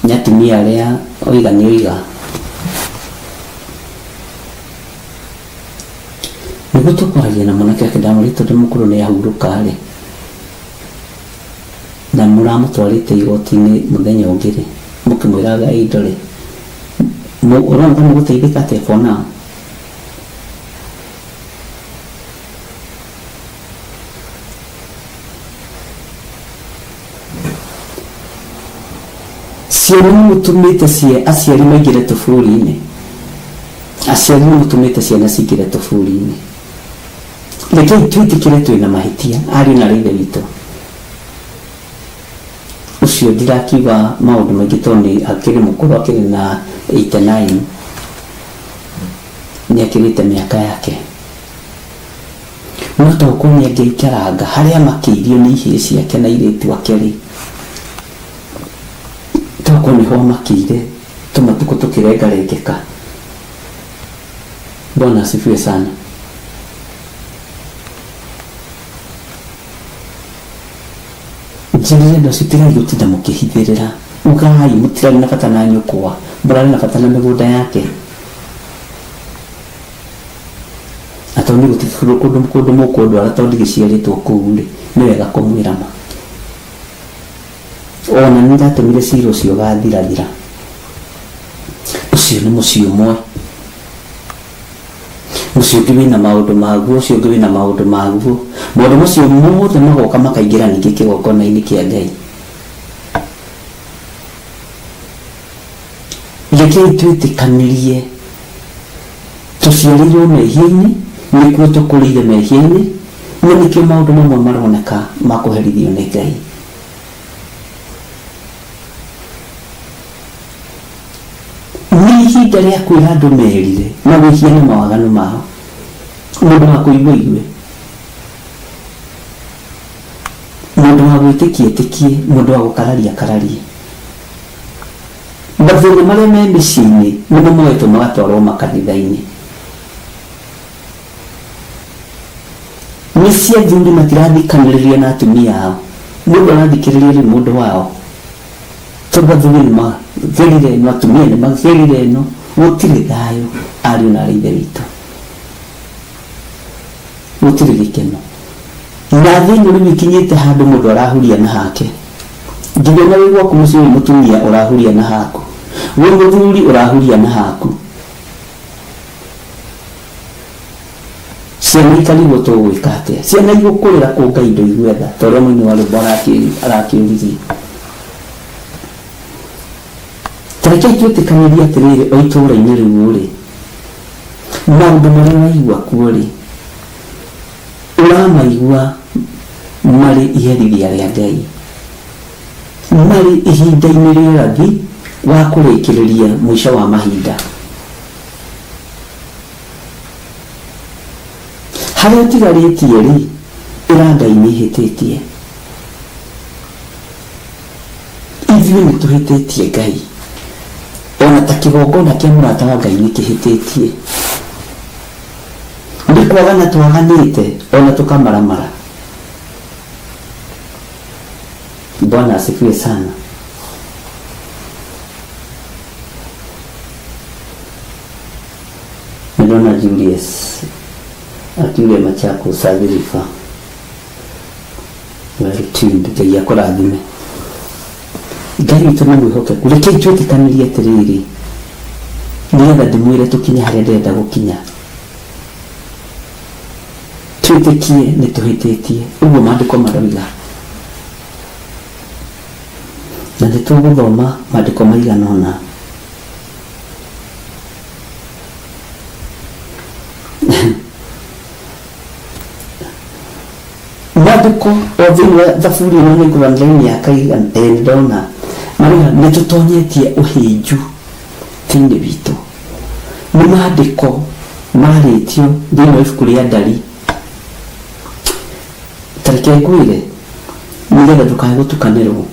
Nĩ atumia arĩa oiga nĩ oiga. Nĩguo tũkwaragia na mwanake wake ndamwĩrire tondũ mũkũrũ nĩ ahurũka rĩ, na mũramũtwarĩte igoti-inĩ mũthenya ũngĩ rĩ, mũkĩmwĩra agae indo rĩ, ũrona ta mũgũteithĩka atĩa for now? Ciana nĩ mũtũmĩte aciari maingĩre tũburi-inĩ. Aciari nĩ mũtũmĩte ciana cingĩre tũburi-inĩ. Rekei twĩtĩkĩre twĩna mahĩtia, ariũ na aarĩ a Ithe witũ. Ũcio ndirakiuga maũndũ maingĩ tondũ nĩ akĩrĩ mũkũrũ, akĩrĩ na 89, nĩ akĩrĩte mĩaka yake. No tokorwo nĩ angĩaikaranga harĩa amakĩirio nĩ ihĩĩ ciake na airĩtu ake-rĩ, tokorwo nĩho amakĩire tũmatukũ tũkĩrengarengeka. Bwana asifiwe sana. Njĩrĩre andũ acio tigai gũtinda mũkĩhithĩrĩra, ugai mũtirarĩ na bata na nyũkwa, mũrarĩ na bata na mĩgũnda yake. Na tondũ niĩ gũtirĩ kũndũ kũndũ mũkũndwara tondũ ndigĩciarĩtwo kũu rĩ, nĩ wega kũmwĩra ma. Ona nĩ ndatũmire cira ũcio ũgathirathira. Ũcio nĩ mũciĩ ũmwe. Mũciĩ ũngĩ wĩna maũndũ maguo, ũcio ũngĩ wĩna maũndũ maguo. Maũndũ macio mothe magoka makaingĩra ningĩ kĩgongona-inĩ kĩa Ngai. Rekei twĩtĩkanĩrie tũciarĩirwo mehia-inĩ, nĩkuo tũkũrĩire mehia-inĩ, na nĩkĩo maũndũ mamwe maroneka ma kũherithio nĩ Ngai. Nĩ ihinda rĩa kwĩra andũ merire na wĩhia na mawaganu mao. Mũndũ wa kũigua igue, mũndũ wa gwĩtĩkia etĩkie, mũndũ wa gũkararia akararie. Mathĩna marĩa me mĩciĩ-inĩ nĩmo moetwo magatwarwo makanitha-inĩ. Mĩciĩ athuri matirathikanĩrĩria na atumia ao, mũndũ arathikĩrĩria rĩu mũndũ wao, tondũ athuri nĩ magerire ĩno, atumia nĩ magerire ĩno, gũtirĩ thayũ ariũ na arĩ ithe witũ, gũtirĩ gĩkeno. Na thĩ ĩno rĩu ikinyĩte handũ mũndũ arahuria na hake, nginya na wĩ gwaku mũciĩ wĩ mũtumia ũrahuria na haku, wĩ mũthuri ũrahuria na haku. Ciana ikarigwo tũgwĩka atĩa, ciana igũkũrĩra kũ Ngai ndũigue tha, ta ũrĩa mũini wa rwĩmbo arakĩũririe. Ta rekei twĩtĩkanĩrie atĩrĩrĩ, o itũũra-inĩ rĩu rĩ, maũndũ marĩa ũraigua kuo rĩ, ũramaigua marĩ iherithia rĩa Ngai, marĩ ihinda-inĩ rĩa ũrathi wa kũrĩkĩrĩria mũico wa mahinda. Harĩa ũtigarĩtie rĩ, ĩra Ngai nĩ hĩtĩtie. Ithuĩ nĩ tũhĩtĩtie Ngai, ona ta kĩgongona kĩa mũrata wa Ngai nĩ kĩhĩtĩtie. Nĩ kwagana twaganĩte ona tũkamaramara. Bwana asifiwe sana. Nĩndona Julius akiuge Machakos Athi River. Well tuned. Ngai akũrathime. Ngai witũ nĩ mwĩhokeku. Rekei twĩtĩkanĩrie atĩrĩrĩ, nĩgetha ndĩmwĩre tũkinye harĩa ndĩrenda gũkinya. Twĩtĩkie nĩ tũhĩtĩtie, ũguo maandĩko maroiga. Na nĩ tũgũthoma maandĩko maigana ũna. Maandĩko o thĩinĩ wa thaburi ĩno nĩ ngũrora line ya kaigana ĩĩ ndona marauga nĩ tũtonyetie ũhĩnju thĩinĩ witũ. Nĩ maandĩko marĩtio thĩinĩ wa ibuku rĩa Ndari. Ta reke ngwĩre nĩgetha ndũkae gũtukanĩrwo.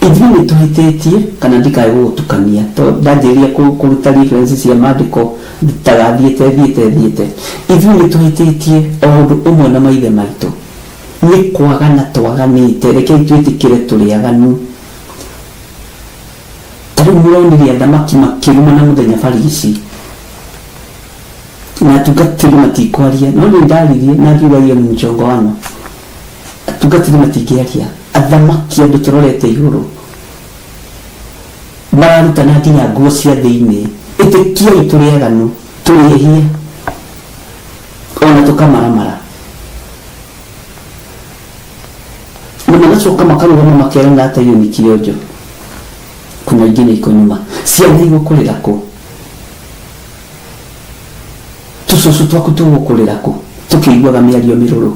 Ithuĩ nĩ tũhĩtĩtie kana ndikae gũgũtukania tondũ ndanjĩrĩria kũruta reference cia maandĩko tagathiĩte thiĩte thiĩte. Ithuĩ nĩ tũhĩtĩtie o ũndũ ũmwe na maithe maitũ. Nĩ kwagana twaganĩte, rekei twĩtĩkĩre tũrĩ aganu. Ta rĩu mũronire athamaki makĩrumana mũthenya barigici na atungatĩri matikwaria, no niĩ ndaririe na ngiuga hiyo ni mchongoano. Atungatĩri matingĩaria, athamaki andũ tũrorete igũrũ mararutana nginya nguo cia thĩinĩ. Ĩtĩkiai tũrĩ aganu, tũrĩ ehia ona tũkamaramara. Na magacoka makarũgama makerana atĩ hiyo ni kionjo. Kuna ingine iko nyuma. Ciana igũkũrĩra kũ? Tũcũcũ twaku tũgũkũrĩra kũ? Tũkĩiguaga mĩario mĩrũrũ.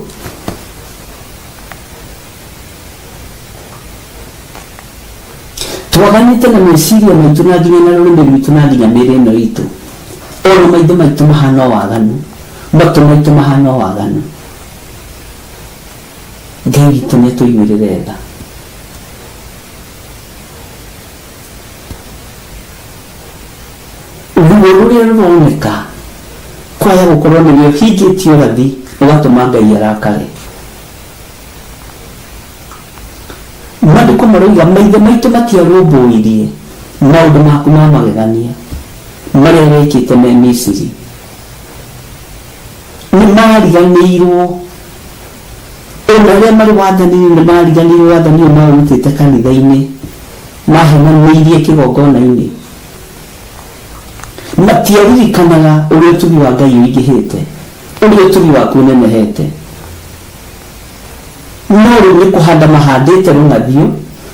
Twaganĩte na meciria maitũ na nginya na rũrĩmĩ rwitũ na nginya mĩĩrĩ ĩno itũ. Ona maitho maitũ mahana o waganu, matũ maitũ mahana o waganu. Ngai witũ nĩ atũiguĩrĩre tha. Ruo rũrĩa rũroneka kwaya gũkorwo nĩwe ũhingĩtie ũrathi ũgatũma Ngai arakare. Maandĩko maroiga maithe maitũ matiarũmbũirie maũndũ maku ma magegania marĩa wekĩte me Misiri. Nĩ mariganĩirwo ona arĩa marĩ wathani-inĩ nĩ mariganĩirwo wathani ũyũ maũrutĩte kanitha-inĩ mahenanĩirie kĩgongona-inĩ. Matiaririkanaga ũrĩa ũtugi wa Ngai ũingĩhĩte, ũrĩa ũtugi waku ũnenehete. No rĩu nĩ kũhanda mahandĩte rũng'athio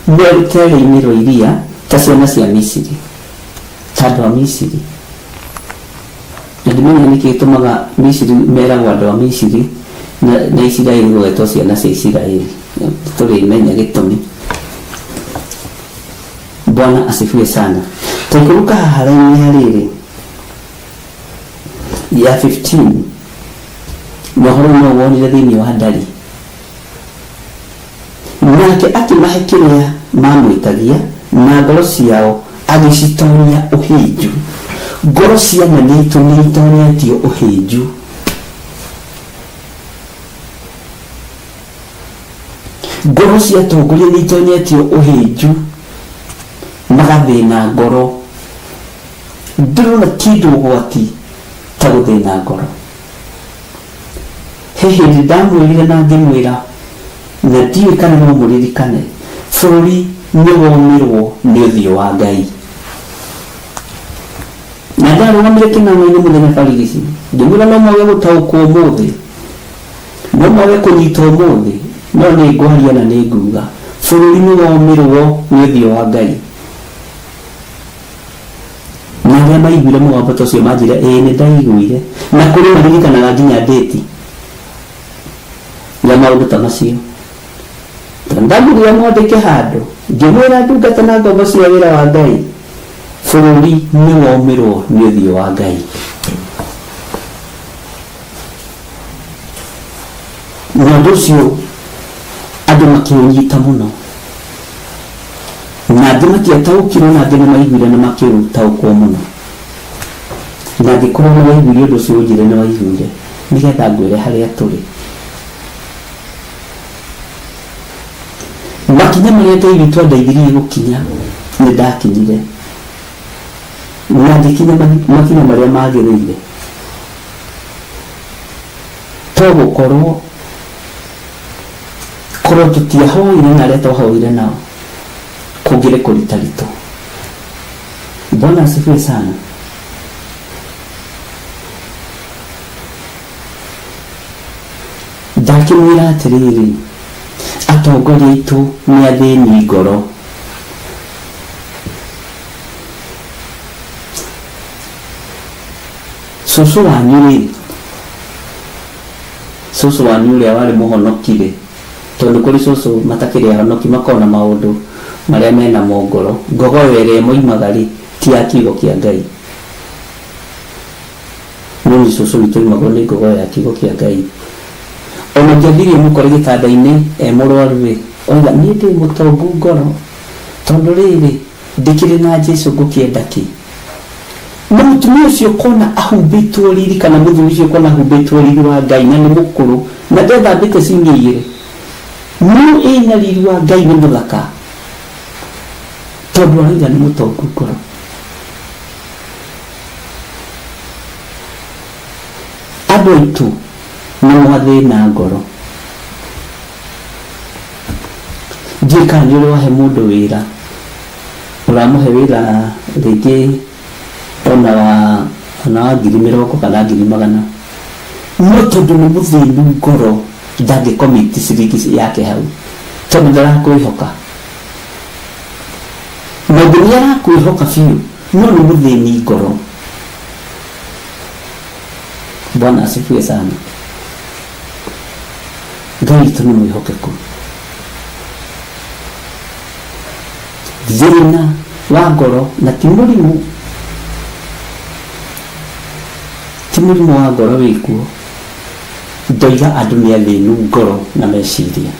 me rũtere-inĩ rwa iria ta ciana cia Misiri, ta andũ a Misiri. Na ndimenya nĩkĩ gĩtũmaga Misiri meragwo andũ a Misiri na, na Isiraeli gũgetwo ciana cia Isiraeli. Tũrĩmenya gĩtũmi. Bwana asifiwe sana. Taikũrũka haha raini ya rĩrĩ ya 15. Na ũhoro no wonire thĩinĩ wa ndari. Nake akĩmahe kĩrĩa mamwĩtagia, na ngoro ciao agĩcitoonyia ũhĩnju. Ngoro cia anene aitũ nĩ itonyetio ũhĩnju. Ngoro cia atongoria nĩ itonyetio ũhĩnju, magathĩna ngoro. Ndĩrona kĩndũ ũgwati ta gũthĩna ngoro. He hĩndĩ ndamwĩrire na ngĩmwĩra, na ndiũĩ kana no mũririkane, bũrũri nĩ womĩrwo nĩ ũthiũ wa Ngai. Na ndarũgamire kĩnano-inĩ mũthenya barigici, ngĩmwĩra no mwage gũtaũkwo ũmũthĩ, no mwage kũnyita ũmũthĩ, no nĩ ngwaria na nĩ nguga, bũrũri nĩ womĩrwo nĩ ũthiũ wa Ngai. Na arĩa maiguire mũgambo ta ũcio manjĩre, ĩĩ nĩ ndaiguire. Na kũrĩ maririkanaga nginya ndĩti ya maũndũ ta macio. Ndamwĩrire mwandĩke handũ, ngĩmwĩra ndungata na ngombo cia wĩra wa Ngai, bũrũri nĩ womĩrwo nĩ ũthiũ wa Ngai. Na ũndũ ũcio andũ makĩũnyita mũno, na angĩ matiataũkirwo, na angĩ nĩ maiguire na makĩũtaũkwo mũno. Na angĩkorwo nĩ waiguire ũndũ ũcio ũnjĩre nĩ waiguire, nĩgetha ngwĩre harĩa tũrĩ. Makinya marĩa Ngai witũ andeithirie gũkinya, nĩ ndakinyire. Na ngĩkinya makinya marĩa magĩrĩire. To gũkorwo korwo tũtiahoire na arĩa twahoire nao, kũngĩrĩ kũritaritũ. Bwana asifiwe sana. Ndakĩmwĩra atĩrĩrĩ, atongoria aitũ nĩ athĩni ngoro. Cũcũ wanyu rĩ, cũcũ wanyu ũrĩa warĩ mũhonoki rĩ, tondũ kũrĩ cũcũ matakĩrĩ ahonoki makoragwo na maũndũ marĩa menamo ngoro, ngogoyo ĩrĩa ĩmoimaga rĩ, ti ya kiugo kĩa Ngai. No nĩ cũcũ witũ oimagwo nĩ ngogoyo ya kiugo kĩa Ngai. Ona ũngĩathirie mũkore gĩtanda-inĩ e mũrwaru rĩ, oiga niĩ ndĩ mũtongu ngoro, tondũ rĩrĩ, ndĩkĩrĩ na Jesu ngũkĩenda kĩ? Na mũtumia ũcio ũkona ahumbĩtwo riri, kana mũthuri ũcio ũkona ahumbĩtwo riri wa Ngai, na nĩ mũkũrũ, na ndethambĩte ciumia igĩrĩ, no ĩna riri wa Ngai, nĩ mũthaka, tondũ arauga nĩ mũtongu ngoro. Andũ aitũ nĩ mwathĩna ngoro. Ndiũĩ kana nĩ ũrĩ wahe mũndũ wĩra, ũramũhe wĩra rĩngĩ ona wa ona wa ngiri mĩrongo kana ngiri magana, no tondũ nĩ mũthĩnu ngoro ndangĩ commit ciringi yake hau, tondũ ndarakwĩhoka. Na ũngĩ nĩ arakwĩhoka biũ, no nĩ mũthĩni ngoro. Bwana asifiwe sana. Ngai witũ nĩ mwĩhokeku. Thĩna wa ngoro na ti mũrimũ, ti mũrimũ wa ngoro wĩkuo. Ndoiga andũ nĩ athĩnu ngoro na meciria.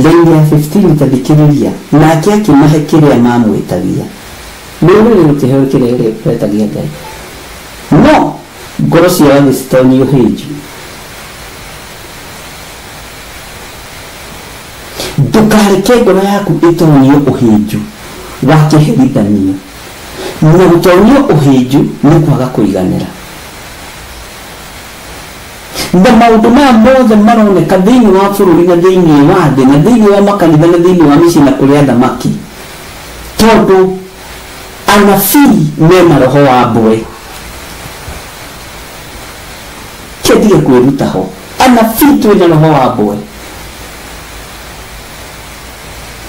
Raini ya 15 ta thikĩrĩria, nake akĩmahe kĩrĩa mamwĩtagia. Rũrĩrĩ rũkĩheo kĩrĩa rwetagia Ngai, no ngoro ciao agĩcitonyia ũhĩnju. Ndũkareke ngoro yaku ĩtonyio ũhĩnju wa kĩherithanio. Na gũtonyio ũhĩnju nĩ kwaga kũiganĩra. Na maũndũ maya mothe maroneka thĩinĩ wa bũrũri na thĩinĩ wa thĩ na thĩinĩ wa makanitha na thĩinĩ wa mĩciĩ na kũrĩ athamaki, tondũ anabii mena roho wa mbwe. Kĩndige kwĩruta ho, anabii twĩna roho wa mbwe.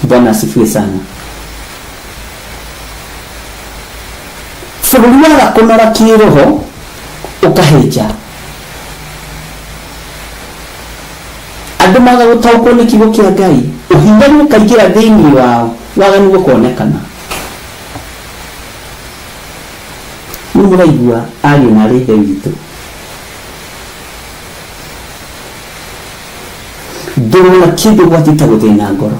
Bwana asifiwe sana. Bũrũri waga kũnora kĩroho ũkahĩnja. Andũ maga gũtaũkwo nĩ kiugo kĩa Ngai, ũhinyaru ũkaingĩra thĩinĩ wao, waganu ũkonekana. Rĩu mũraigua ariũ na arĩ ithe witũ, ndũrona kĩndũ gwati ta gũthĩna ngoro,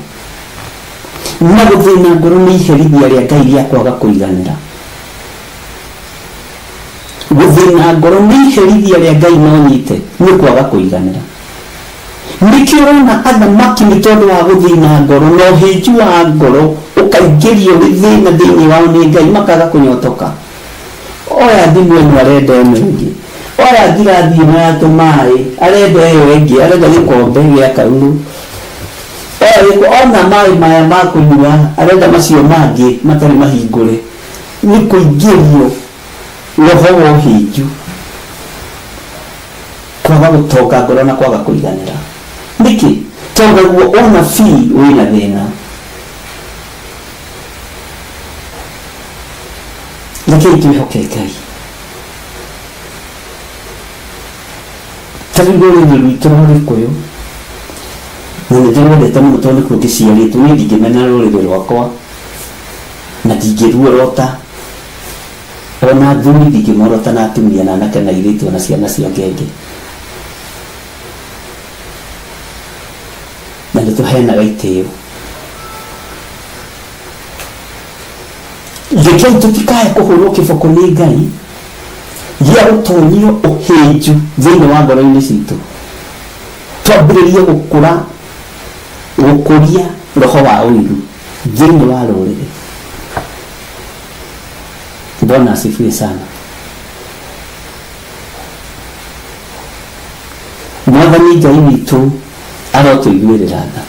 na gũthĩna ngoro nĩ iherithia rĩa Ngai rĩa kwaga kũiganĩra. Gũthĩna ngoro nĩ iherithia rĩa Ngai, no nyite nĩ kwaga kũiganĩra. Nĩkĩo ũrona athamaki nĩ tondũ wa gũthĩna ngoro na ũhĩnju wa ngoro ũkaingĩrio thĩna thĩinĩ wao nĩ Ngai, makaga kũnyotoka. Oya thimũ ĩno arenda ĩno ĩngĩ, oya ngirathi ĩno ya tũmaĩ arenda ĩyo ĩngĩ, arenda gĩkombe gĩa kaurũ, oya gĩko, ona maĩ maya ma kũnyua arenda macio mangĩ matarĩ mahingũre. Nĩ kũingĩrio roho wa ũhĩnju, kwaga gũtonga ngoro na kwaga kũiganĩra. Nĩkĩ? Tondũ naguo ũnabii wĩna thĩna. Rekei twĩhoke Ngai. Ta rĩu rũrĩrĩ rwitũ rwa Gĩkũyũ, na nĩ ndĩrwendete mũno tondũ nĩkuo ngĩciarĩtwo, niĩ ndingĩmena rũrĩrĩ rwakwa na ndingĩruorota, ona athuri ndingĩmorota na atumia na anake na airĩtu ona ciana cia ngenge. Na nĩ tũheanaga itĩo. Rekei tũtikae kũhũrwo kĩboko nĩ Ngai gĩa gũtonyio ũhĩnju thĩinĩ wa ngoro-inĩ citũ, twambĩrĩrie gũkũra gũkũria roho wa ũiru thĩinĩ wa rũrĩrĩ. Bwana asifiwe sana. Mwathani Ngai witũ arotũiguĩrĩra tha.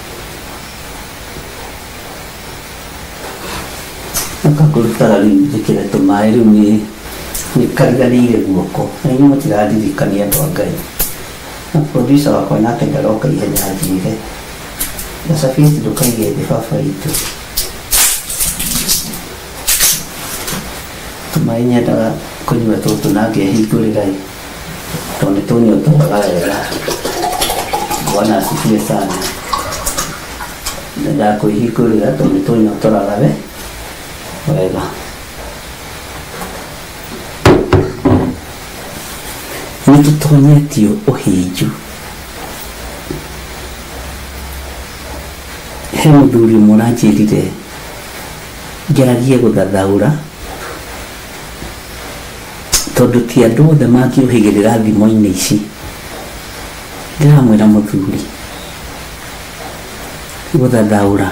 Ũkakũrutaga rĩu njĩkĩre tũmaĩ rĩu nĩ nĩkariganĩire guoko na inyuĩ mũtirandirikania andũ a Ngai. Na producer wakwa nake ndaroka ihenya anjĩre. Gacabĩti ndũkaige thĩ baba witũ. Tũmaĩ nyendaga kũnyua tũtũ na ngehingũrĩra ĩ, tondũ nĩ tũnyotoraga wega. Bwana asifiwe sana. Nyendaga kwĩhingũrĩra tondũ nĩ tũnyotoraga we wega. Nĩ tũtonyetio ũhĩnju. He mũthuri ũmwe ũranjĩrire ngeragie gũthathaũra tondũ ti andũ othe mangĩũhĩgĩrĩra thimo-inĩ ici. Ndĩramwĩra mũthuri, gũthathaũra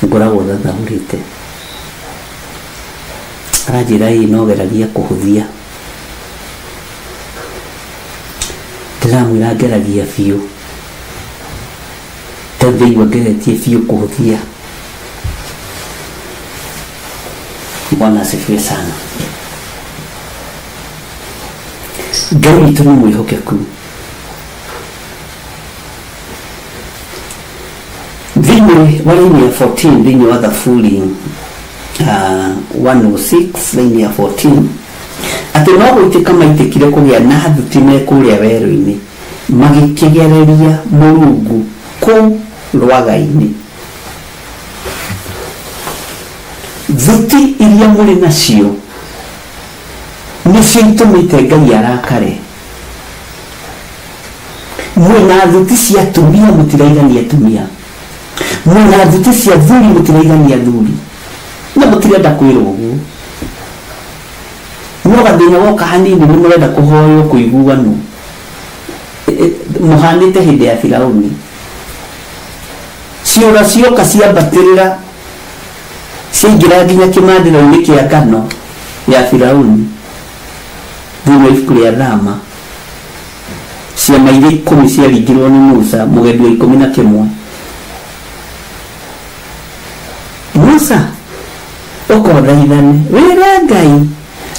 ngoragwo thathaũrĩte. Aranjĩra ĩĩ no geragia kũhũthia. Ndĩramwĩra ngeragia biũ, ta rĩu ndaigua ngeretie biũ kũhũthia. Bwana asifiwe sana. Ngai witũ nĩ mwĩhokeku. Thĩinĩ wa raini ya 14 thĩinĩ wa Thaburi 106 raini ya 14, atĩ no gũitĩka maitĩkire kũgĩa na thuti me kũrĩa werũ-inĩ, magĩkĩgereria Mũrungu kũu rwaga-inĩ. Thuti iria mũrĩ nacio nĩcio itũmĩte Ngai arakare. Mwĩna thuti cia atumia mũtiraigania atumia, mwĩna thuti cia athuri mũtiraigania athuri, na mũtirenda kwĩrwo ũguo. No gathĩna goka hanini nĩ mũrenda kũhoywo kũiguanwo. Mũhanĩte hĩndĩ ya Firauni. Ciũra cioka ciambatĩrĩra ciaingĩra nginya kĩmandĩro-inĩ kĩa ngano ya Firauni thĩinĩ wa ibuku rĩa Thama. Ciama iria ikũmi ciaringirwo nĩ Musa, mũgendi wa 11. Musa, ũkothaithane, wĩre Ngai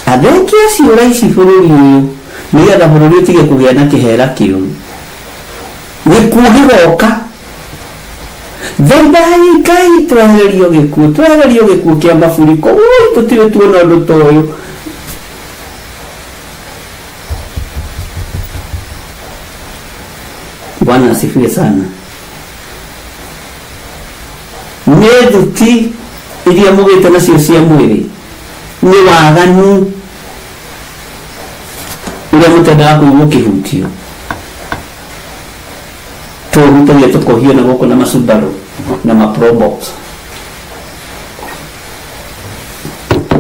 athengie ciũra ici bũrũri ũyũ, nĩgetha bũrũri ũtige kũgĩa na kĩhera kĩũru. Gĩkuũ gĩgoka. Thaithai Ngai twehererio gĩkuũ, twehererio gĩkuũ kĩa maburiko. Ũi, tũtirĩ tuona ũndũ ta ũyũ. Bwana asifiwe sana. Nĩ thuti iria mũgĩte nacio cia mwĩrĩ, nĩ waganu ũrĩa mũtendaga kũigua ũkĩhutio. Tũhutagia tũkohio na gũkũ na macubarũ na maprobox.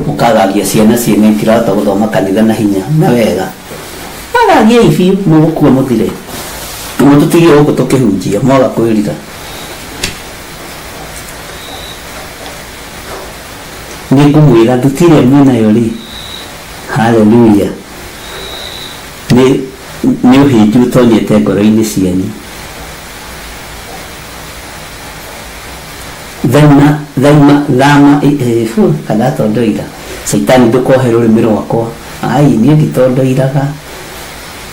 Mũkagagia ciana ciene itirahota gũthoma kanitha na hinya na wega. Magagiei biũ mũgũkua mũthire. Mũtũtige gũkũ tũkĩhunjia mwaga kwĩrira. Nĩ ngũmwĩra thuti ĩrĩa mwĩnayo rĩ, haleluya, nĩ ũhĩnju ũtonyete ngoro-inĩ cianyu. Thaima, thaima, thama, fu, kana tondoira. Caitani ndũkohe rũrĩmĩ rwakwa. Ai, niĩ nditondoiraga.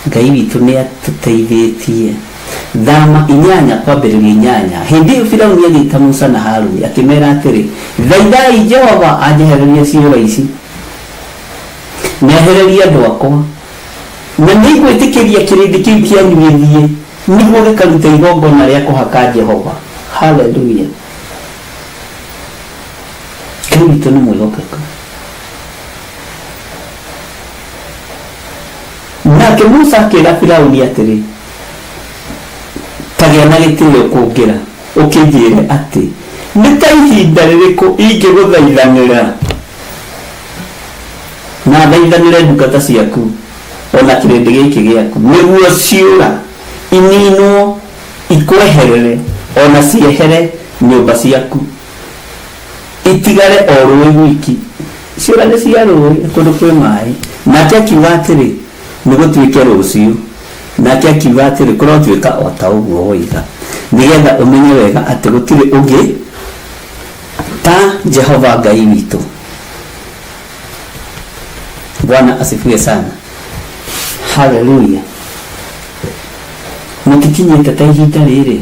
Ngai witũ nĩ atũteithĩtie. Thama 8 kwambĩrĩria 8. Hĩndĩ ĩyo Firauni agĩĩta Musa na Haruni akĩmeera atĩrĩ, thaithai Jehova anjehererie ciũra ici, nehererie andũ akwa, na nĩngwĩtĩkĩria kĩrĩndĩ kĩu kĩanyu gĩthiĩ nĩguo gĩkarute igongona rĩa kũhaka Jehova. Haleluya. Ngai witũ nĩ mwĩhokeku. Nake Musa akĩra Firauni atĩrĩ, ta gĩa na gĩtĩo kũngĩra, ũkĩnjĩre atĩ nĩ ta ihinda rĩrĩkũ ingĩgũthaithanĩra na thaithanĩre ndungata ciaku ona kĩrĩndĩ gĩkĩ gĩaku, nĩguo ciũra ininwo ikweherere ona ciehere nyũmba ciaku, itigare o rũĩ gwiki. Ciũra nĩ cia rũĩ kũndũ kwĩ maĩ. Nake akiuga atĩrĩ, nĩ gũtuĩke rũciũ. Nake akiuga atĩrĩ, kũrotuĩka o ta ũguo woiga, nĩgetha ũmenye wega atĩ gũtirĩ ũngĩ ta Jehova Ngai witũ. Bwana asifiwe sana. Haleluya. Mũtikinyĩte ta ihinda rĩrĩ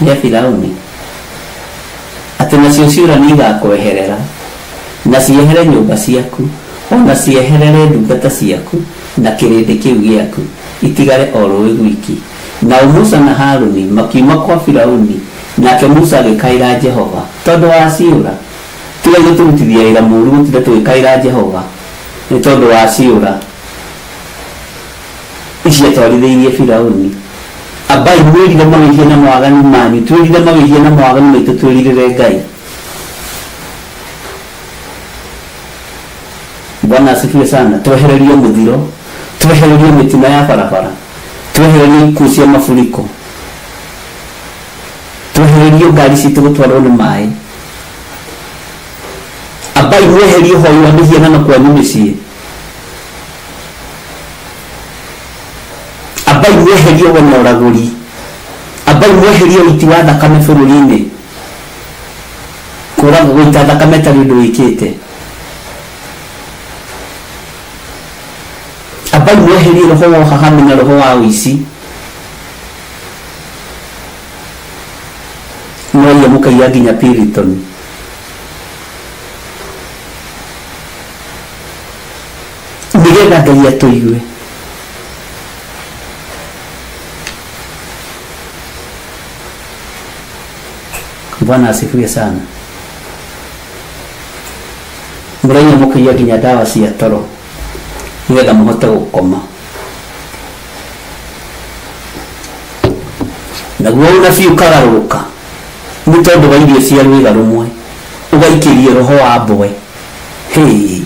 rĩa Firauni, atĩ nacio ciũra nĩ igakweherera, na ciehere nyũmba ciaku, ona cieherere ndungata ciaku na kĩrĩndĩ kĩu gĩaku, itigare o rũĩ gwiki. Nao Musa na Haruni makiuma kwa Firauni, nake Musa agĩkaĩra Jehova tondũ wa ciũra. Tiga gũtũrutithia wĩra mũũru gũtinda tũgĩkaĩra Jehova nĩ tondũ wa ciũra ici atwarithĩirie Firauni. Ambai mwĩrire mawĩhia na mawaganu manyu, twĩrire mawĩhia na mawaganu maitũ, twĩrirĩre Ngai. Bwana asifiwe sana. Twehererio mũthiro, twehererio mĩtino ya barabara, twehererio ikuũ cia mafuriko, twehererio ngari citũ gũtwarwo nĩ maĩ. Ambai mweherie ũhoi wa mĩhianano kwanyu mĩciĩ. Ambai mweherie wena ũragũri. Ambai mweherie ũiti wa thakame bũrũri-inĩ. Kũraga gũita thakame tarĩ ũndũ wĩkĩte. Ambai mweherie roho wa ũhahami na roho wa ũici. Mwaiya mũkaiya nginya Piriton. Nĩgetha Ngai atũigue. Bwana asifiwe sana. Mũraiya mũkaiya nginya ndawa cia toro nĩgetha mũhote gũkoma. Naguo ũnabii ũkagarũrũka nĩ tondũ wa irio cia rwĩga rũmwe, ũgaikĩrio roho wa mbwe. Hey.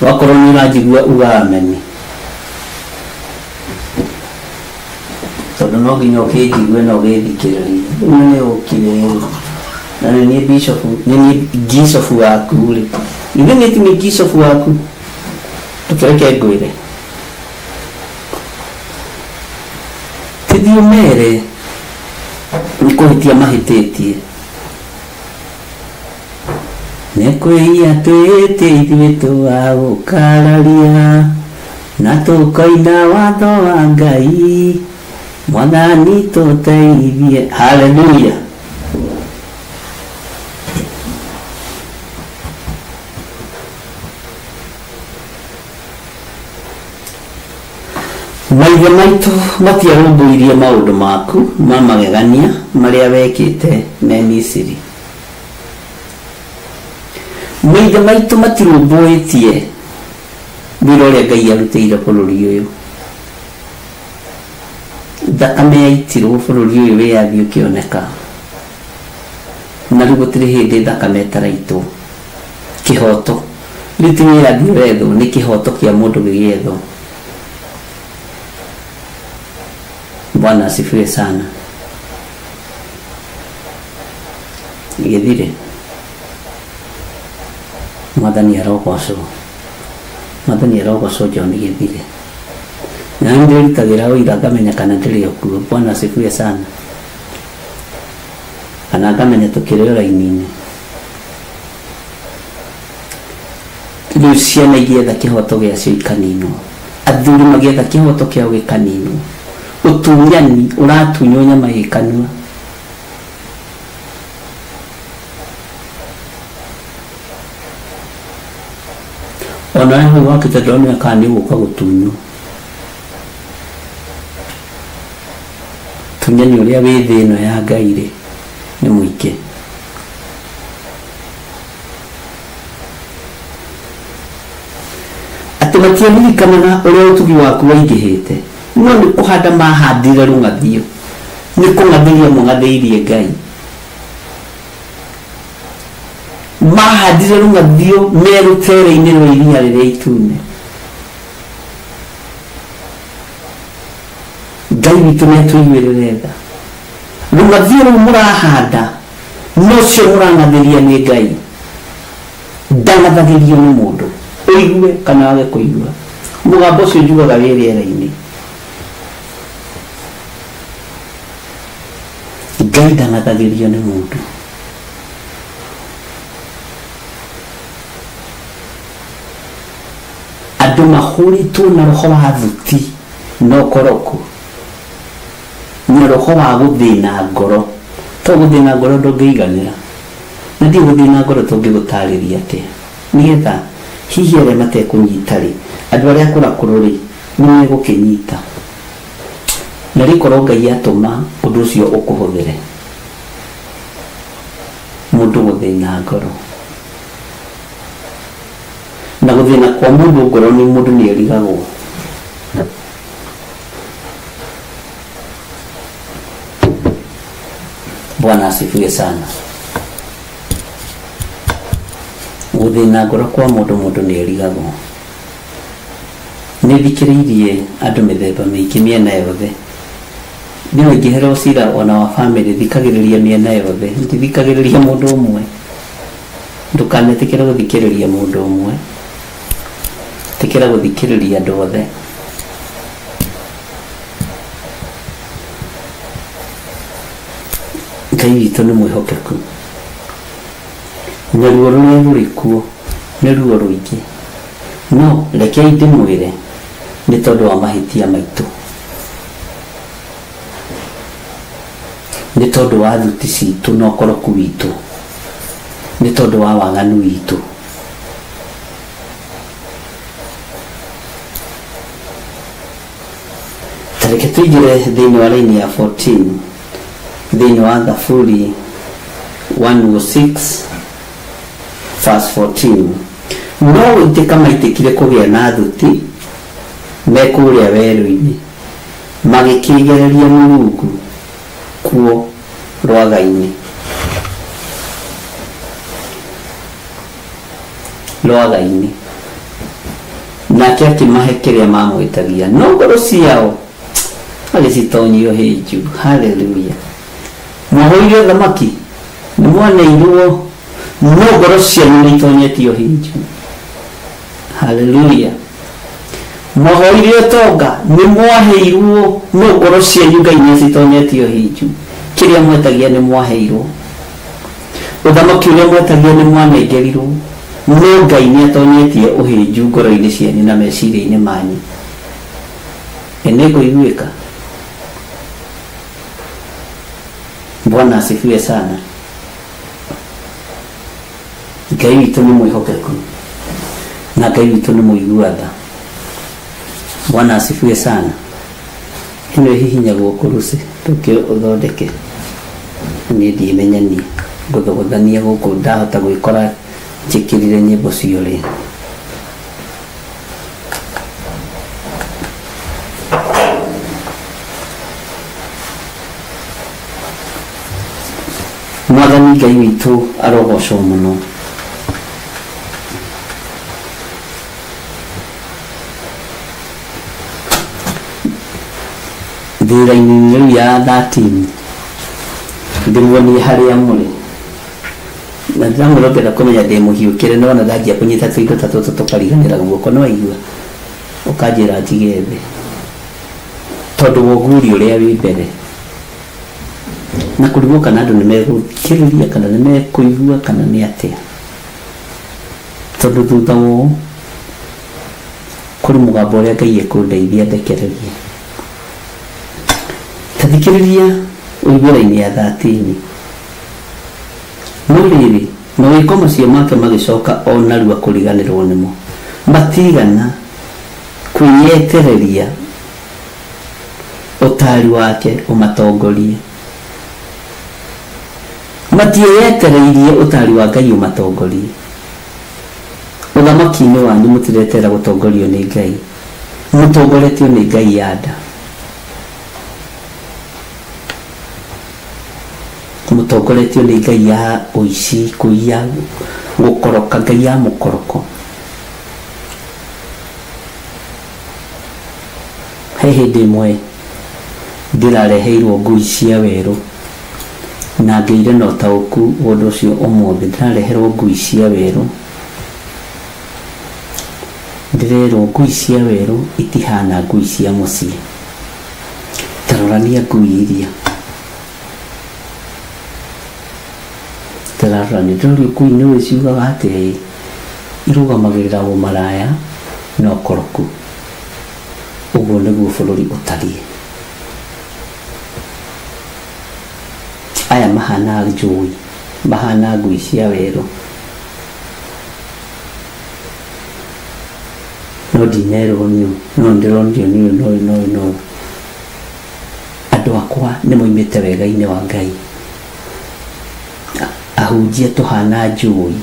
Wakorwo nĩ ũranjigua uga ameni, tondũ no nginya ũkĩnjigue na ũgĩthikĩrĩrie. Rĩu nĩ ũkire na nĩ niĩ bishop, nĩ niĩ bishop waku rĩ. Ithe nĩ ti nĩ bishop waku? Ndũkĩreke ngwĩre. Tĩthiĩ ũmere nĩ kũhĩtia mahĩtĩtie. Nĩ kwĩhia twĩhĩtie ithuĩ tũgagũkararia, na tũkoina watho wa Ngai. Mwathani tũteithie. Haleluya. Maithe maitũ matiarũmbũirie maũndũ maku ma magegania marĩa wekĩte me Misiri. Maithe maitũ matirũmbũĩtie wĩra ũrĩa Ngai arutĩire bũrũri ũyũ. Thakame yaitirwo bũrũri ũyũ wĩyathi ũkĩoneka, na rĩu gũtirĩ hĩndĩ thakame ĩtaraitwo. Kĩhoto rĩu ti wĩyathi ũrethwo, nĩ kĩhoto kĩa mũndũ gĩgĩethwo. Bwana asifiwe sana. Gĩthire Mwathani arogocwo, Mwathani arogocwo. John Gĩthire, na nĩ ndĩrutagĩra ũira ngamenya kana ndĩrĩ o kuo. Bwana asifiwe sana. Kana ngamenya tũkĩrĩ o raini-inĩ. Rĩu ciana igĩetha kĩhoto gĩacio ikaninwo, athuri magĩetha kĩhoto kĩao gĩkaninwo, ũtunyani ũratunywo nyama ĩ kanua. Onawe hau wakĩte ndonire kana nĩ ũgũka gũtunywo. Ũtunyani ũrĩa wĩ thĩ ĩno ya Ngai rĩ nĩ mũingĩ. Atĩ matiaririkanaga ũrĩa ũtugi waku waingĩhĩte, no nĩ kũhanda mahandire rũng'athio, nĩ kũng'athĩria mũng'athĩirie Ngai. Mahandire rũng'athio me rũtere-inĩ rwa iria rĩrĩa itune. Ngai witũ nĩ atũiguĩrĩre tha. Rũng'athio rũu mũrahanda nocio mũrang'athĩria nĩ Ngai. Ndang'athagĩrio nĩ mũndũ, ũigue kana wage kũigua. Mũgambo ũcio njugaga wĩ rĩera-inĩ. Ngai ndang'athagĩrio nĩ mũndũ. Andũ mahũrĩtwo na roho wa thuti na ũkoroku, na roho wa gũthĩna ngoro. To gũthĩna ngoro ndũngĩiganĩra. Na ndiũĩ gũthĩna ngoro tũngĩgũtarĩria atĩa, nĩgetha hihi arĩa matekũnyita rĩ, andũ arĩa akũrakũrũ rĩ, nĩ megũkĩnyita. Na rĩ korwo Ngai atũma ũndũ ũcio ũkũhũthĩre, mũndũ gũthĩna ngoro. Na gũthĩna kwa mũndũ ngoro nĩ mũndũ nĩ erigagwo. Bwana asifiwe sana. Gũthĩna ngoro kwa mũndũ, mũndũ nĩ erigagwo. Nĩ thikĩrĩirie andũ mĩthemba mĩingĩ mĩena yothe. Niĩ ingĩherwo cira ona wa bamĩrĩ thikagĩrĩria mĩena yothe, ndithikagĩrĩria mũndũ ũmwe. Ndũkanetĩkĩre gũthikĩrĩria mũndũ ũmwe, ĩtĩkĩra gũthikĩrĩria andũ othe. Ngai witũ nĩ mwĩhokeku, na ruo rũrĩa rũrĩ kuo nĩ ruo rũingĩ. No rekei ndĩmwĩre, nĩ tondũ wa mahĩtia maitũ, nĩ tondũ wa thuti citũ na ũkoroku witũ, nĩ tondũ wa waganu witũ. Ta reke tũingĩre thĩinĩ wa raini ya 14 thĩinĩ wa Thaburi 106 verse 14. No gũitĩka maitĩkire kũgĩa na thuti me kũrĩa werũ-inĩ, magĩkĩgereria Mũrungu kuo rwaga-inĩ. Rwaga-inĩ. Nake akĩmahe kĩrĩa maamwĩtagia, no ngoro ciao agĩcitonyia ũhĩnju. Haleluya! Mwahoire ũthamaki, nĩ mwaneirwo, no ngoro cianyu nĩ itonyetio ũhĩnju. Haleluya! Mwahoire ũtonga, nĩ mwaheirwo, no ngoro cianyu Ngai nĩ acitonyetie ũhĩnju. Kĩrĩa mwetagia nĩ mwaheirwo. Ũthamaki ũrĩa mwetagia nĩ mwanengerirwo, no Ngai nĩ atonyetie ũhĩnju ngoro-inĩ cianyu na meciria-inĩ manyu. Ĩ nĩ ngũiguĩka? Bwana asifiwe sana. Ngai witũ nĩ mwĩhokeku na Ngai witũ nĩ mũigua tha. Bwana asifiwe sana. Ĩno ĩhihinyagwo kũrũci ndũke ũthondeke. Niĩ ndimenyanie ngũthogothania gũkũ ndahota gwĩkora njĩkĩrire nyĩmbo ciorĩa. Mwathani Ngai witũ arogocwo mũno. Thĩra-inĩ rĩu ya 13 ndĩmuonie harĩa mũrĩ na ndĩramwĩra ũngĩenda kũmenya ndĩ mũhiũkĩre nĩwona ndanjia kũnyita tũindo ta tũtũ tũkariganĩra guoko nĩwaigua ũkanjĩra njige thĩ tondũ wa ũguri ũrĩa wĩ mbere na kũrigwo kana andũ nĩmegũthikĩrĩria kana nĩmekũigua kana nĩ atĩa tondũ thutha wa ũũ kũrĩ mũgambo ũrĩa Ngai ekũndeithia ndekererie. Ta thikĩrĩria ũigue raini ya 13. No rĩrĩ, mawĩko macio make magĩcoka o narua kũriganĩrwo nĩmo, matiigana kwĩyetereria ũtaari wake ũmatongorie. Matieyetereirie ũtaari wa Ngai ũmatongorie. Ũthamaki-inĩ wanyu mũtireterera gũtongorio nĩ Ngai, mũtongoretio nĩ ngai ya nda. Mũtongoretio nĩ ngai ya ũici, kũiya, gũkoroka, ngai ya mũkoroko. He hĩndĩ ĩmwe ndĩrareheirwo ngui cia werũ na ngĩire na ũtaũku wa ũndũ ũcio ũmũthĩ. Ndĩrareherwo ngui cia werũ, ndĩrerwo ngui cia werũ itihana ngui cia mũciĩ. Ta rorania ngui iria. Ndĩrarorania, ndĩrorio ngui nĩũĩ ciugaga atĩa ĩ? Irũgamagĩrĩra ũmaraya na ũkoroku. Ũguo nĩguo bũrũri ũtariĩ. Aya mahana njũi, mahana ngui cia werũ. No ndinerwo nĩ ũ, no ndĩronio nĩ ũyũ na ũyũ na ũyũ na ũyũ. Andũ akwa nĩ moimĩte wega-inĩ wa Ngai. Ahunjia tũhana njũi.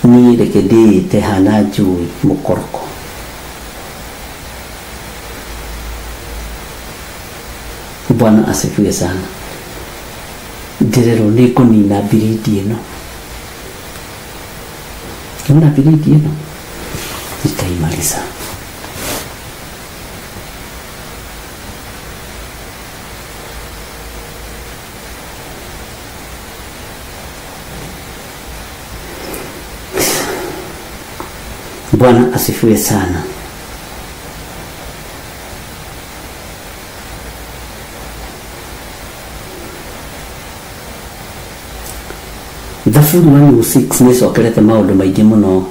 Niĩ reke ndĩĩte hana njũi mũkoroko. Bwana asifiwe sana. Ndĩrerwo nĩ ngũnina birindi ĩno. Nĩwona birindi ĩno? Nitaimaliza. Bwana asifiwe sana. Thaburi 106 nĩ ĩcokerete maũndũ maingĩ mũno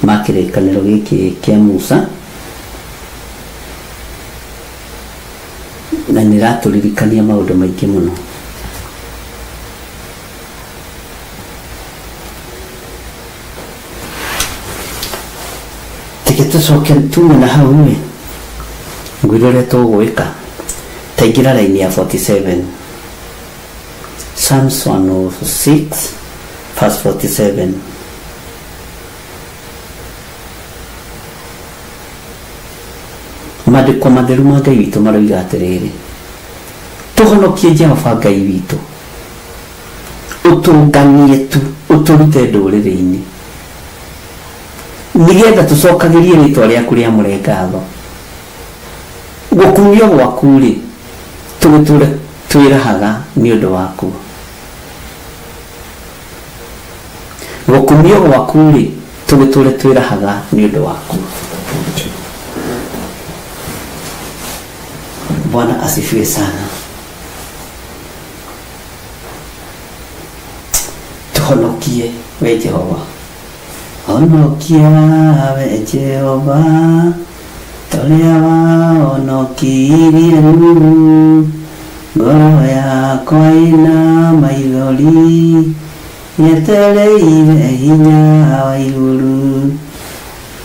ma kĩrĩkanĩro gĩkĩ kĩa Musa na nĩ ĩratũririkania maũndũ maingĩ mũno. Reke tũcoke tume na hau ĩ ngwĩre ũrĩa tũgwĩka. Ta ingĩra raini ya 47. Psalms 106 verse 47. Maandĩko matheru ma Ngai witũ maroiga atĩrĩrĩ, tũhonokie Jehova Ngai witũ, ũtũnganie tu, ũtũrute ndũrĩrĩ-inĩ, nĩgetha tũcokagĩrie rĩtwa rĩaku rĩamũre ngatho. Gũkumio gwaku-rĩ, tũgĩtũre twĩrahaga nĩ ũndũ wakuo. Gũkumio gwaku-rĩ, tũgĩtũre twĩrahaga nĩ ũndũ wakuo. Bwana asifiwe sana. Tũhonokie we Jehova. Honokia we Jehova, torĩa wahonokirie Nuhu. Ngoro yakwa ĩna maithori, nyetereire hinya wa igũrũ.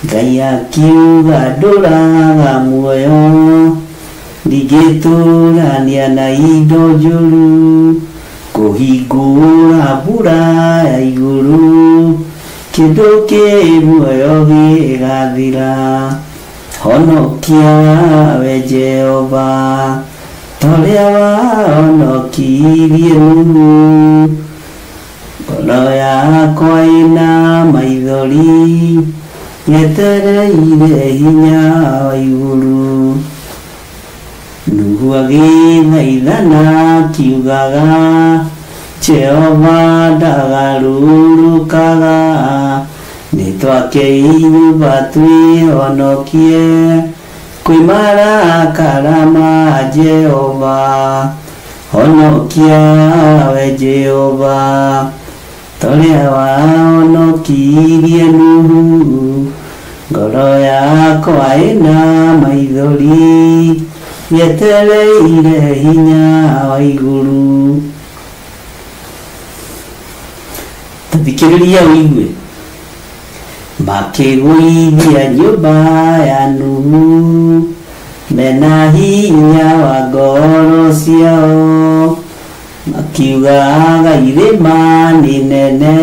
Ngai akiuga ndũraga muoyo, Ndingĩtũrania na indo njũru, kũhingũra mbura ya igũrũ, kĩndũ kĩ muoyo gĩgathira. Honokia we Jehova, ta ũrĩa wahonokirie Nuhu. Ngoro yakwa ĩna maithori, nyetereire hinya wa igũrũ. Nuhu agĩthaithana akiugaga, Jehova ndagarũrũkaga, nĩtwake nyũmba twĩhonokie kwĩ marakara ma Jehova. Honokia we Jehova, ta ũrĩa wahonokirie Nuhu. Ngoro yakwa ĩna maithori, yetereire hinya wa igũrũ. Ta thikĩrĩria ũigue. Makĩgũithia nyũmba ya Nuhu, mena hinya wa ngoro ciao, makiugaga irĩma nĩ nene,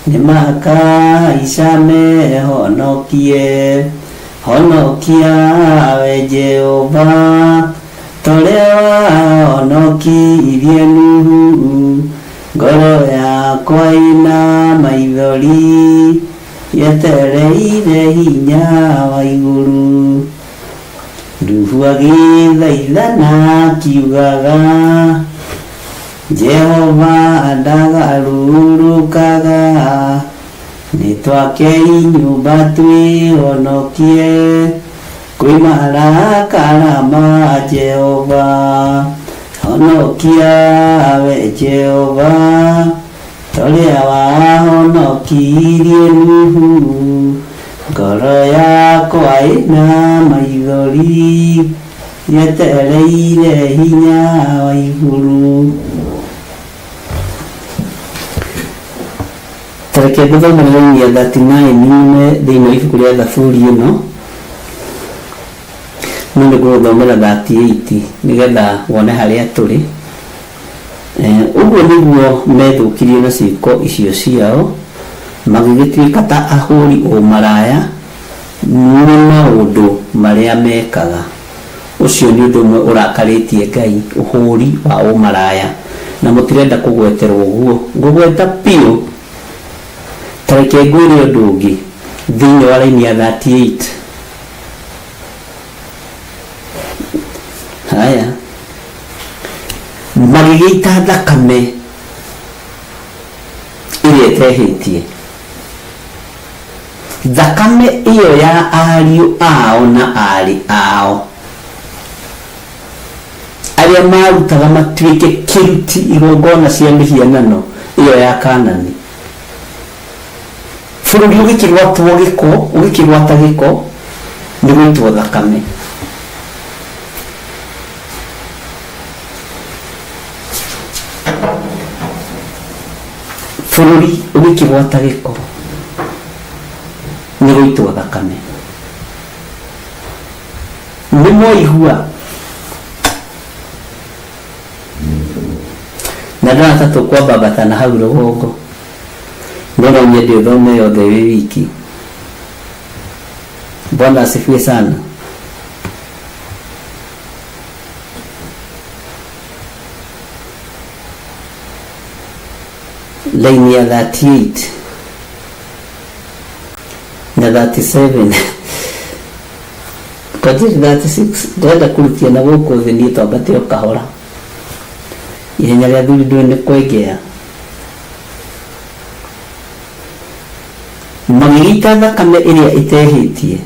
nĩmakahaica mehonokie. Honokia we Jehova, ta ũrĩa wahonokirie Nuhu. Ngoro yakwa ĩna maithori, yetereire hinya wa igũrũ. Nuhu agĩthaithana akiugaga, Jehova ndagarũrũkaga, nĩtwake nyũmba twĩhonokie kwĩ marakara ma Jehova. Honokia we Jehova, ta ũrĩa wahonokirie Nuhu. Ngoro yakwa ĩna maithori, yetereire hinya wa igũrũ. Ta reke ngũthomere raini ya 39 nyume thĩinĩ wa ibuku rĩa Thaburi ĩno, no nĩ ngũgũthomera 38 nĩgetha wone harĩa tũrĩ. Ũguo nĩguo methũkirie na ciĩko icio ciao, magĩgĩtuĩka ta ahũri ũmaraya nĩ maũndũ marĩa mekaga. Ũcio nĩ ũndũ ũmwe ũrakarĩtie Ngai, ũhũri wa ũmaraya, na mũtirenda kũgweterwo guo. Ngũgweta biũ. Ta reke ngwĩre ũndũ ũngĩ thĩinĩ wa raini ya 38. Haya, magĩgĩita thakame ĩrĩa ĩtehĩtie, thakame ĩyo ya ariũ ao na aarĩ ao arĩa marutaga matuĩke kĩruti igongona cia mĩhianano ĩyo ya Kanani. Bũrũri ũgĩkĩgwatwo gĩko, ũgĩkĩgwata gĩko nĩ gũitwo thakame. Bũrũri ũgĩkĩgwata gĩko nĩ gũitwo thakame. Nĩ mwaigua? Na ndona ta tũkwambambata na hau rũgongo, no no nyende ũthome yothe wĩ wiki. Bwana asifiwe sana. Line ya 38 na 37 kwanjĩrĩ 36, ndĩrenda kũrutia na gũkũ thĩ niĩ, twambate o kahora. Ihenya rĩa thuri ndũĩ nĩ kwengea. Magĩgĩita thakame ĩrĩa ĩtehĩtie,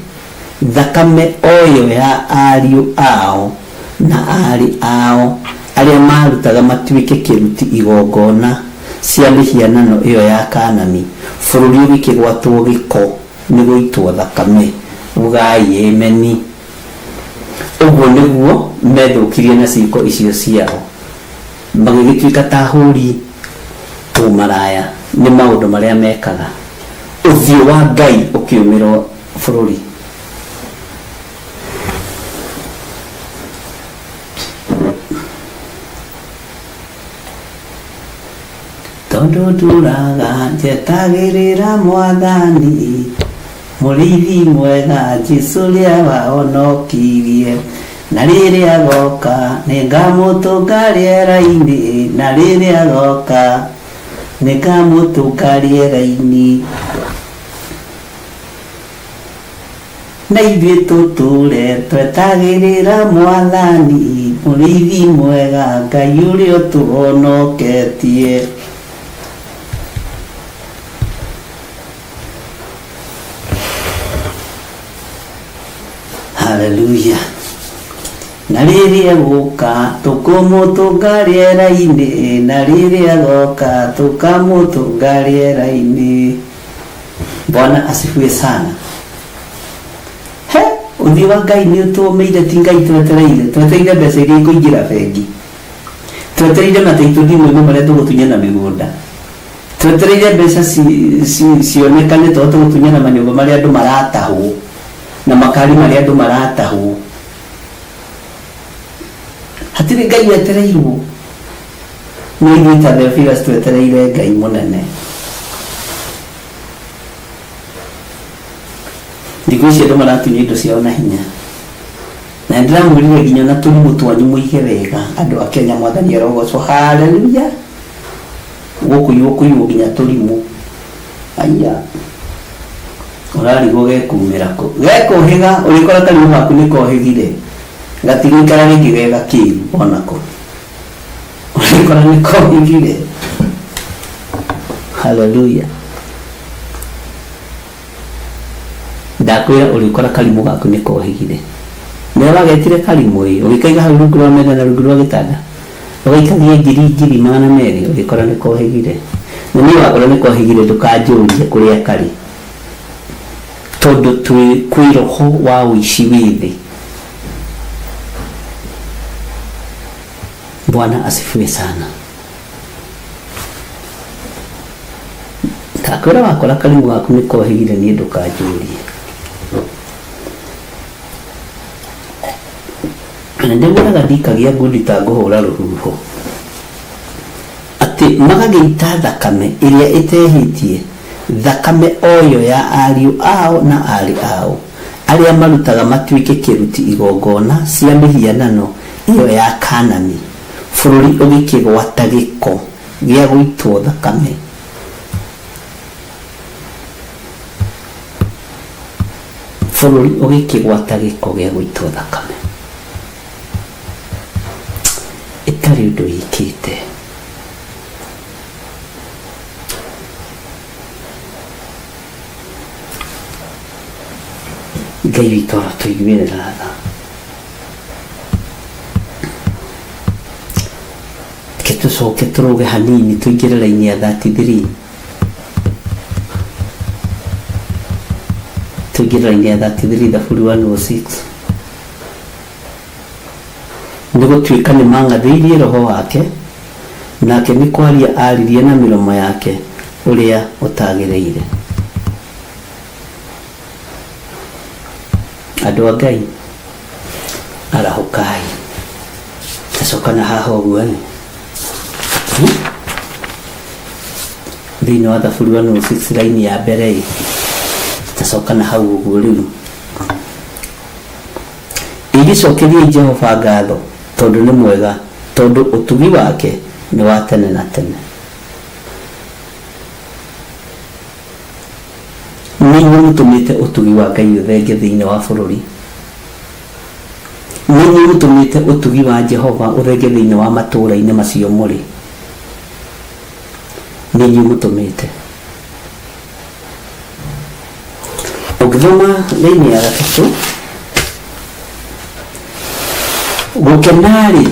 thakame o ĩyo ya ariũ ao na aarĩ ao arĩa maarutaga matuĩke kĩruti igongona cia mĩhianano ĩyo ya Kanani, bũrũri ũgĩkĩgwatwo gĩko nĩ gũitwo thakame. Ugai ĩmeni. Ũguo nĩguo methũkirie na ciĩko icio ciao, magĩgĩtuĩka ta ahũri ũmaraya nĩ maũndũ marĩa mekaga. Ũthiũ wa Ngai ũkĩũmĩrwo bũrũri. Tondũ ndũraga njetagĩrĩra mwathani mũrĩithi mwega Jesũ ũrĩa wahonokirie na rĩrĩa agoka nĩngamũtũnga rĩera-inĩ na rĩrĩa agoka nĩngamũtũnga rĩera-inĩ na ithuĩ tũtũre twetagĩrĩra mwathani mũrĩithi mwega Ngai ũrĩa ũtũhonoketie. Haleluya. Na rĩrĩa gũka tũkũmũtũnga rĩera-inĩ na rĩrĩa goka tũkamũtũnga rĩera-inĩ. Bwana asifiwe sana. He, ũthiũ wa Ngai nĩ ũtũmĩire ti Ngai twetereire twetereire mbeca iria ikũingĩra bengi twetereire mataitũ ndimwe marĩa tũgũtunyana mĩgũnda twetereire mbeca cionekane tondũ tũgũtunyana manyũmba marĩa andũ maratahwo na makari marĩa andũ maratahwo hatirĩ Ngai wetereirwo no ithuĩ ta Theophilus twetereire Ngai mũnene. Thikũ ici andũ maratunywo indo ciao na hinya na nĩndĩramwĩrire nginya na tũrimũ twanyu mũige wega andũ a Kenya mwathani arogocwo haleluya gũkũiywo kũiywo nginya tũrimũ aya ũrarigwo gekumĩra kũ gekũhĩga ũrĩkora karimũ gaku nĩ kohĩgire gatigũikara rĩngĩ ge gakĩru onako ũrĩkora nĩ kohĩgire haleluya ndakwĩra ũrĩkora karimũ gaku nĩ kohĩgire nĩwe wagetire karimũ ĩ ũgĩkaiga hau rungu rwa metha na rungu rwa gĩtanda ũgaikagia ngiri ngiri magana merĩ ũgĩkora nĩ kohĩgire na niĩ wakora nĩ kohĩgire ndũkanjũrie kũrĩa karĩ tondũ twĩ kwĩ roho wa ũici wĩ thĩ. Bwana asifiwe sana. Ndakwĩra wakora karimũ gaku nĩ kohĩgire niĩ ndũkanjũrie. Na ndĩmwĩraga ndikagia ngundi ta ngũhũra rũhuho atĩ magagĩita thakame ĩrĩa ĩtehĩtie thakame o yo ya ariũ ao na aarĩ ao arĩa marutaga matuĩke kĩruti igongona cia mĩhianano ĩyo ya Kanani bũrũri ũgĩkĩgwata gĩko gĩa gũitwo thakame. Bũrũri ũgĩkĩgwata gĩko gĩa gũitwo thakame ĩtarĩ ũndũ ĩkĩte. Ngai witũ arotũiguĩrĩra tha. Reke tũcoke tũrũge hanini tũingĩre raini ya 33 tũingĩre raini ya 33 Thaburi 106 nĩ gũtuĩka nĩ mang'athĩirie roho wake nake nĩ kwaria aririe na mĩromo yake ũrĩa ũtagĩrĩire. Andũ a Ngai arahũkai tacoka na haha ũguo ĩ thĩinĩ wa Thaburi 106 raini ya mbere ĩ tacoka na hau ũguo rĩu ĩgĩcokeriai Jehova ngatho tondũ nĩ mwega tondũ ũtugi wake nĩ wa tene na tene. Nĩ inyuĩ mũtũmĩte ũtugi wa Ngai ũthenge thĩinĩ wa bũrũri. Nĩ inyuĩ mũtũmĩte ũtugi wa Jehova ũthenge thĩinĩ wa matũũra-inĩ macio mũrĩ. Nĩ inyuĩ mũtũmĩte. Ũngĩthoma raini ya gatatũ gũkena-rĩ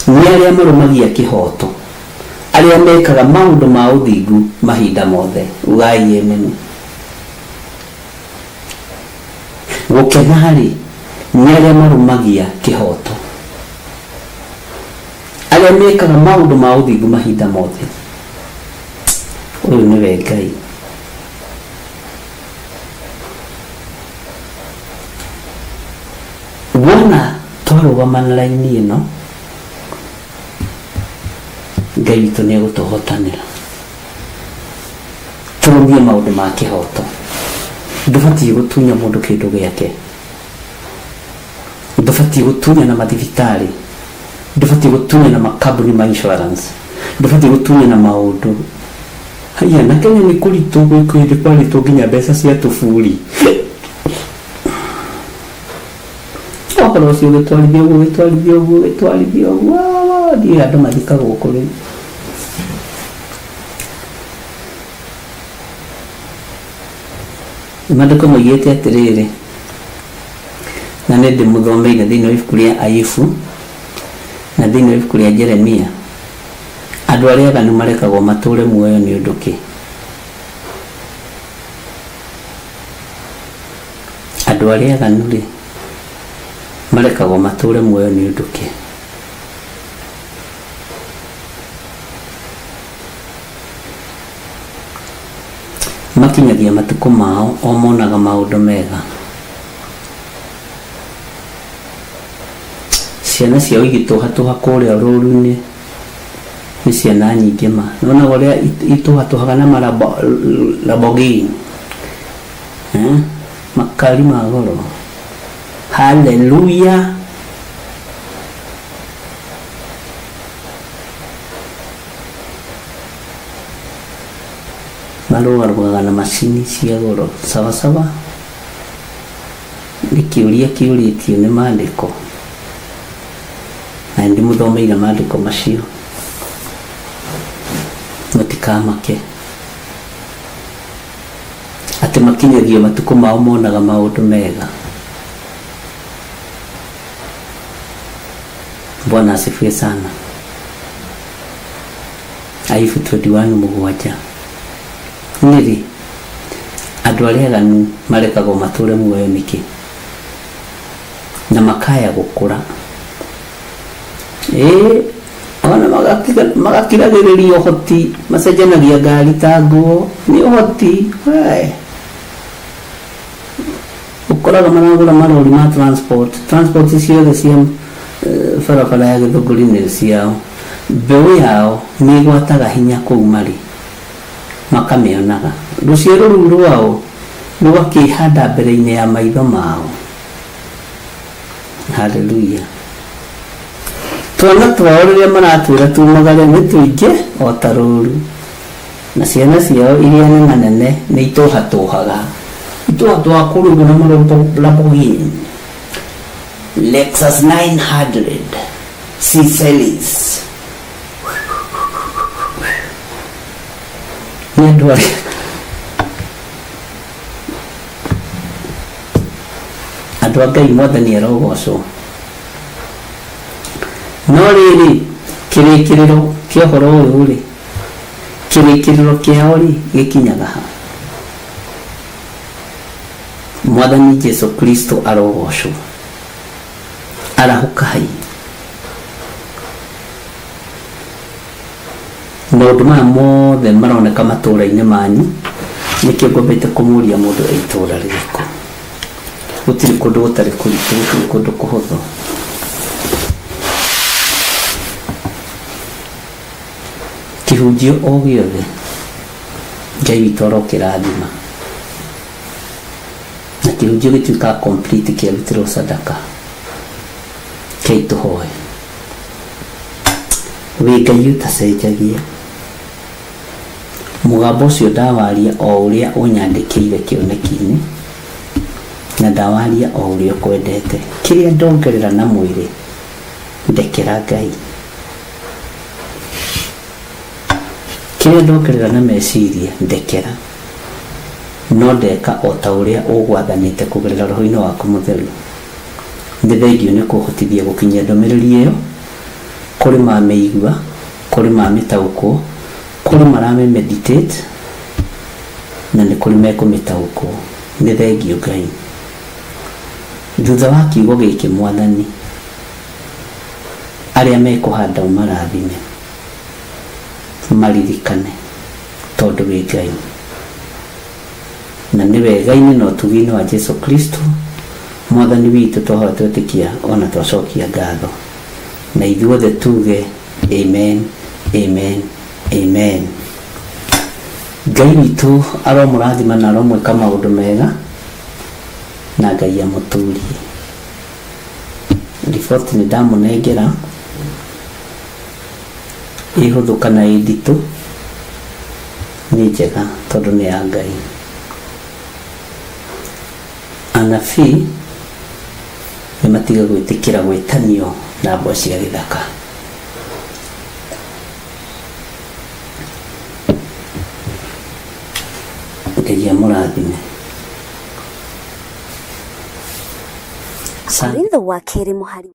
nĩ arĩa marũmagia kĩhooto arĩa mekaga maũndũ ma ũthingu mahinda mothe. Ugai amen. Gũkena-rĩ nĩ arĩa marũmagia kĩhooto arĩa mekaga maũndũ ma ũthingu mahinda mothe. Ũyũ nĩwe Ngai. Wona twarũgama na raini ĩno Ngai witũ nĩ egũtũhotanĩra. Tũrũmie maũndũ ma kĩhoto. Ndũbatiĩ gũtunya mũndũ kĩndũ gĩake. Ndũbatiĩ gũtunyana mathibitarĩ. Ndũbatiĩ gũtunyana makambuni ma insurance. Ndũbatiĩ gũtunyana maũndũ. Haiya, na Kenya nĩ kũritũ, gwĩ hĩndĩ kwarĩtwo nginya mbeca cia tũburi. Ũhoro ũcio ũgĩtwarithio ũguo, ũgĩtwarithio ũguo, ũgĩtwarithio ũguo, ndiũĩ andũ mathikagwo kũ rĩu. Maandĩko moigĩte atĩrĩrĩ, na nĩ ndĩmũthomeire thĩinĩ wa ibuku rĩa Ayubu na thĩinĩ wa ibuku rĩa Jeremia, andũ arĩa aganu marekagwo matũũre muoyo nĩ ũndũ kĩ? Andũ arĩa aganu-rĩ, marekagwo matũũre muoyo nĩ ũndũ kĩ? Makinyagia matukũ mao o monaga maũndũ mega. Ciana ciao igĩtũhatũha kũrĩa rũũru-inĩ nĩ ciana nyingĩ ma. Nĩwonaga ũrĩa itũhatũhaga na ma Lamborghini? Eh? Makari ma goro. Haleluya! Marũgarũgaga na macini cia goro sawasawa? Nĩ kĩũria kĩũrĩtio nĩ maandĩko, na nĩndĩmũthomeire maandĩko macio. Mũtikamake atĩ makinyagia matukũ mao monaga maũndũ mega. Bwana asifiwe sana. Ayubu 21 mũgwanja. Nĩrĩ andũ arĩa aganu marekagwo matũũre muoyo nĩkĩ, na makaya gũkũra? Ĩĩ, ona magakiragĩrĩria ũhoti, macenjanagia ngari ta nguo, nĩ ũhoti we. Ũkoraga maragũra marori ma transport, transport ciothe cia barabara ya Gĩthũngũri nĩ ciao. Mbeũ yao nĩ ĩgwataga hinya kũu marĩ, makamĩonaga. Rũciaro rũu rwao rũgakĩĩhanda mbere-inĩ ya maitho mao. Haleluya! Twana twao rĩrĩa maratwĩra tumagare nĩ tũingĩ o ta rũũru, na ciana ciao iria nenanene nĩ itũhatũhaga. Itũhatũhaga kũrĩa ũguo na Lamborghini, Lexus 900, C-Series. Nĩ andũ arĩa andũ a Ngai mwathani arogocwo. No rĩrĩ, kĩrĩkĩrĩro kĩa ũhoro ũyũ rĩ, kĩrĩkĩrĩro kĩao rĩ gĩkinyaga ha? Mwathani Jesu Kristo arogocwo. Arahũkai. Maũndũ maya mothe maroneka matũũra-inĩ manyu, nĩkĩo ngwambĩte kũmũria mũndũ e itũũra rĩrĩkũ. Gũtirĩ kũndũ gũtarĩ kũritũ, gũtirĩ kũndũ kũhũthũ. Kĩhunjio o gĩothe, Ngai witũ arokĩrathima. Na kĩhunjio gĩtuĩkaga complete kĩarutĩrwo sadaka. Rekei tũhoe. Wĩ Ngai ũtacenjagia. Mũgambo ũcio ndawaria o ũrĩa ũnyandĩkĩire kĩoneki-inĩ, na ndawaria o ũrĩa ũkwendete. Kĩrĩa ndongerera na mwĩrĩ, ndekera Ngai. Kĩrĩa ndongerera na meciria, ndekera. No ndeka o ta ũrĩa ũgwathanĩte kũgerera Roho-inĩ waku Mũtheru. Nĩ thengiũ nĩ kũhotithia gũkinyia ndũmĩrĩri ĩyo kũrĩ mamĩigua, kũrĩ mamĩtaũkwo, kũrĩ maramĩ meditate na nĩ kũrĩ mekũmĩtaũkwo. Nĩ thengiũ Ngai. Thutha wa kiugo gĩkĩ Mwathani, arĩa mekũhanda ũmarathime, maririkane tondũ wĩ Ngai. Na nĩ wega-inĩ na ũtugi-inĩ wa Jesu Kristo Mwathani witũ twahoya twetĩkia o na twacokia ngatho. Na ithuothe tuge Amen Amen, amen. Ngai witũ aromũrathima na aromwĩka maũndũ mega, na Ngai amũtũrie. Riboti nĩ ndamũnengera, ĩ hũthũ kana ĩ nditũ, nĩ njega tondũ nĩ ya Ngai. Anabii nĩ matige gwĩtĩkĩra gwĩtanio na mbwa cia gĩthaka. Ngai amũrathime. Sa- Korintho wa kerĩ mũhari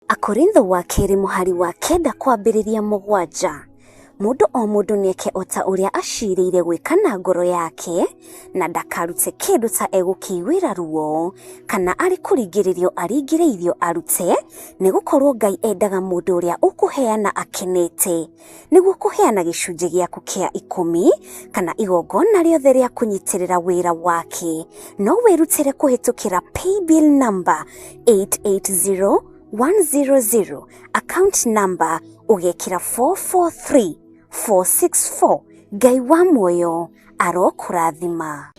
Akorintho wa kerĩ mũhari wa 9 kwambĩrĩria 7. Mũndũ o mũndũ nĩeke o ta ũrĩa acirĩire gwĩka na ngoro yake, na ndakarute kĩndũ ta egũkĩiguĩra ruo, kana arĩ kũringĩrĩrio aringĩrĩirio arute, nĩgũkorwo Ngai endaga mũndũ ũrĩa ũkũheana akenete. Nĩguo kũheana gĩcunjĩ gĩaku kĩa 10 kana igongona rĩothe rĩa kũnyitĩrĩra wĩra wake, no wĩrutĩre kũhĩtũkĩra paybill number 880100, account number ũgekĩra 443464. Ngai wa muoyo arokũrathima.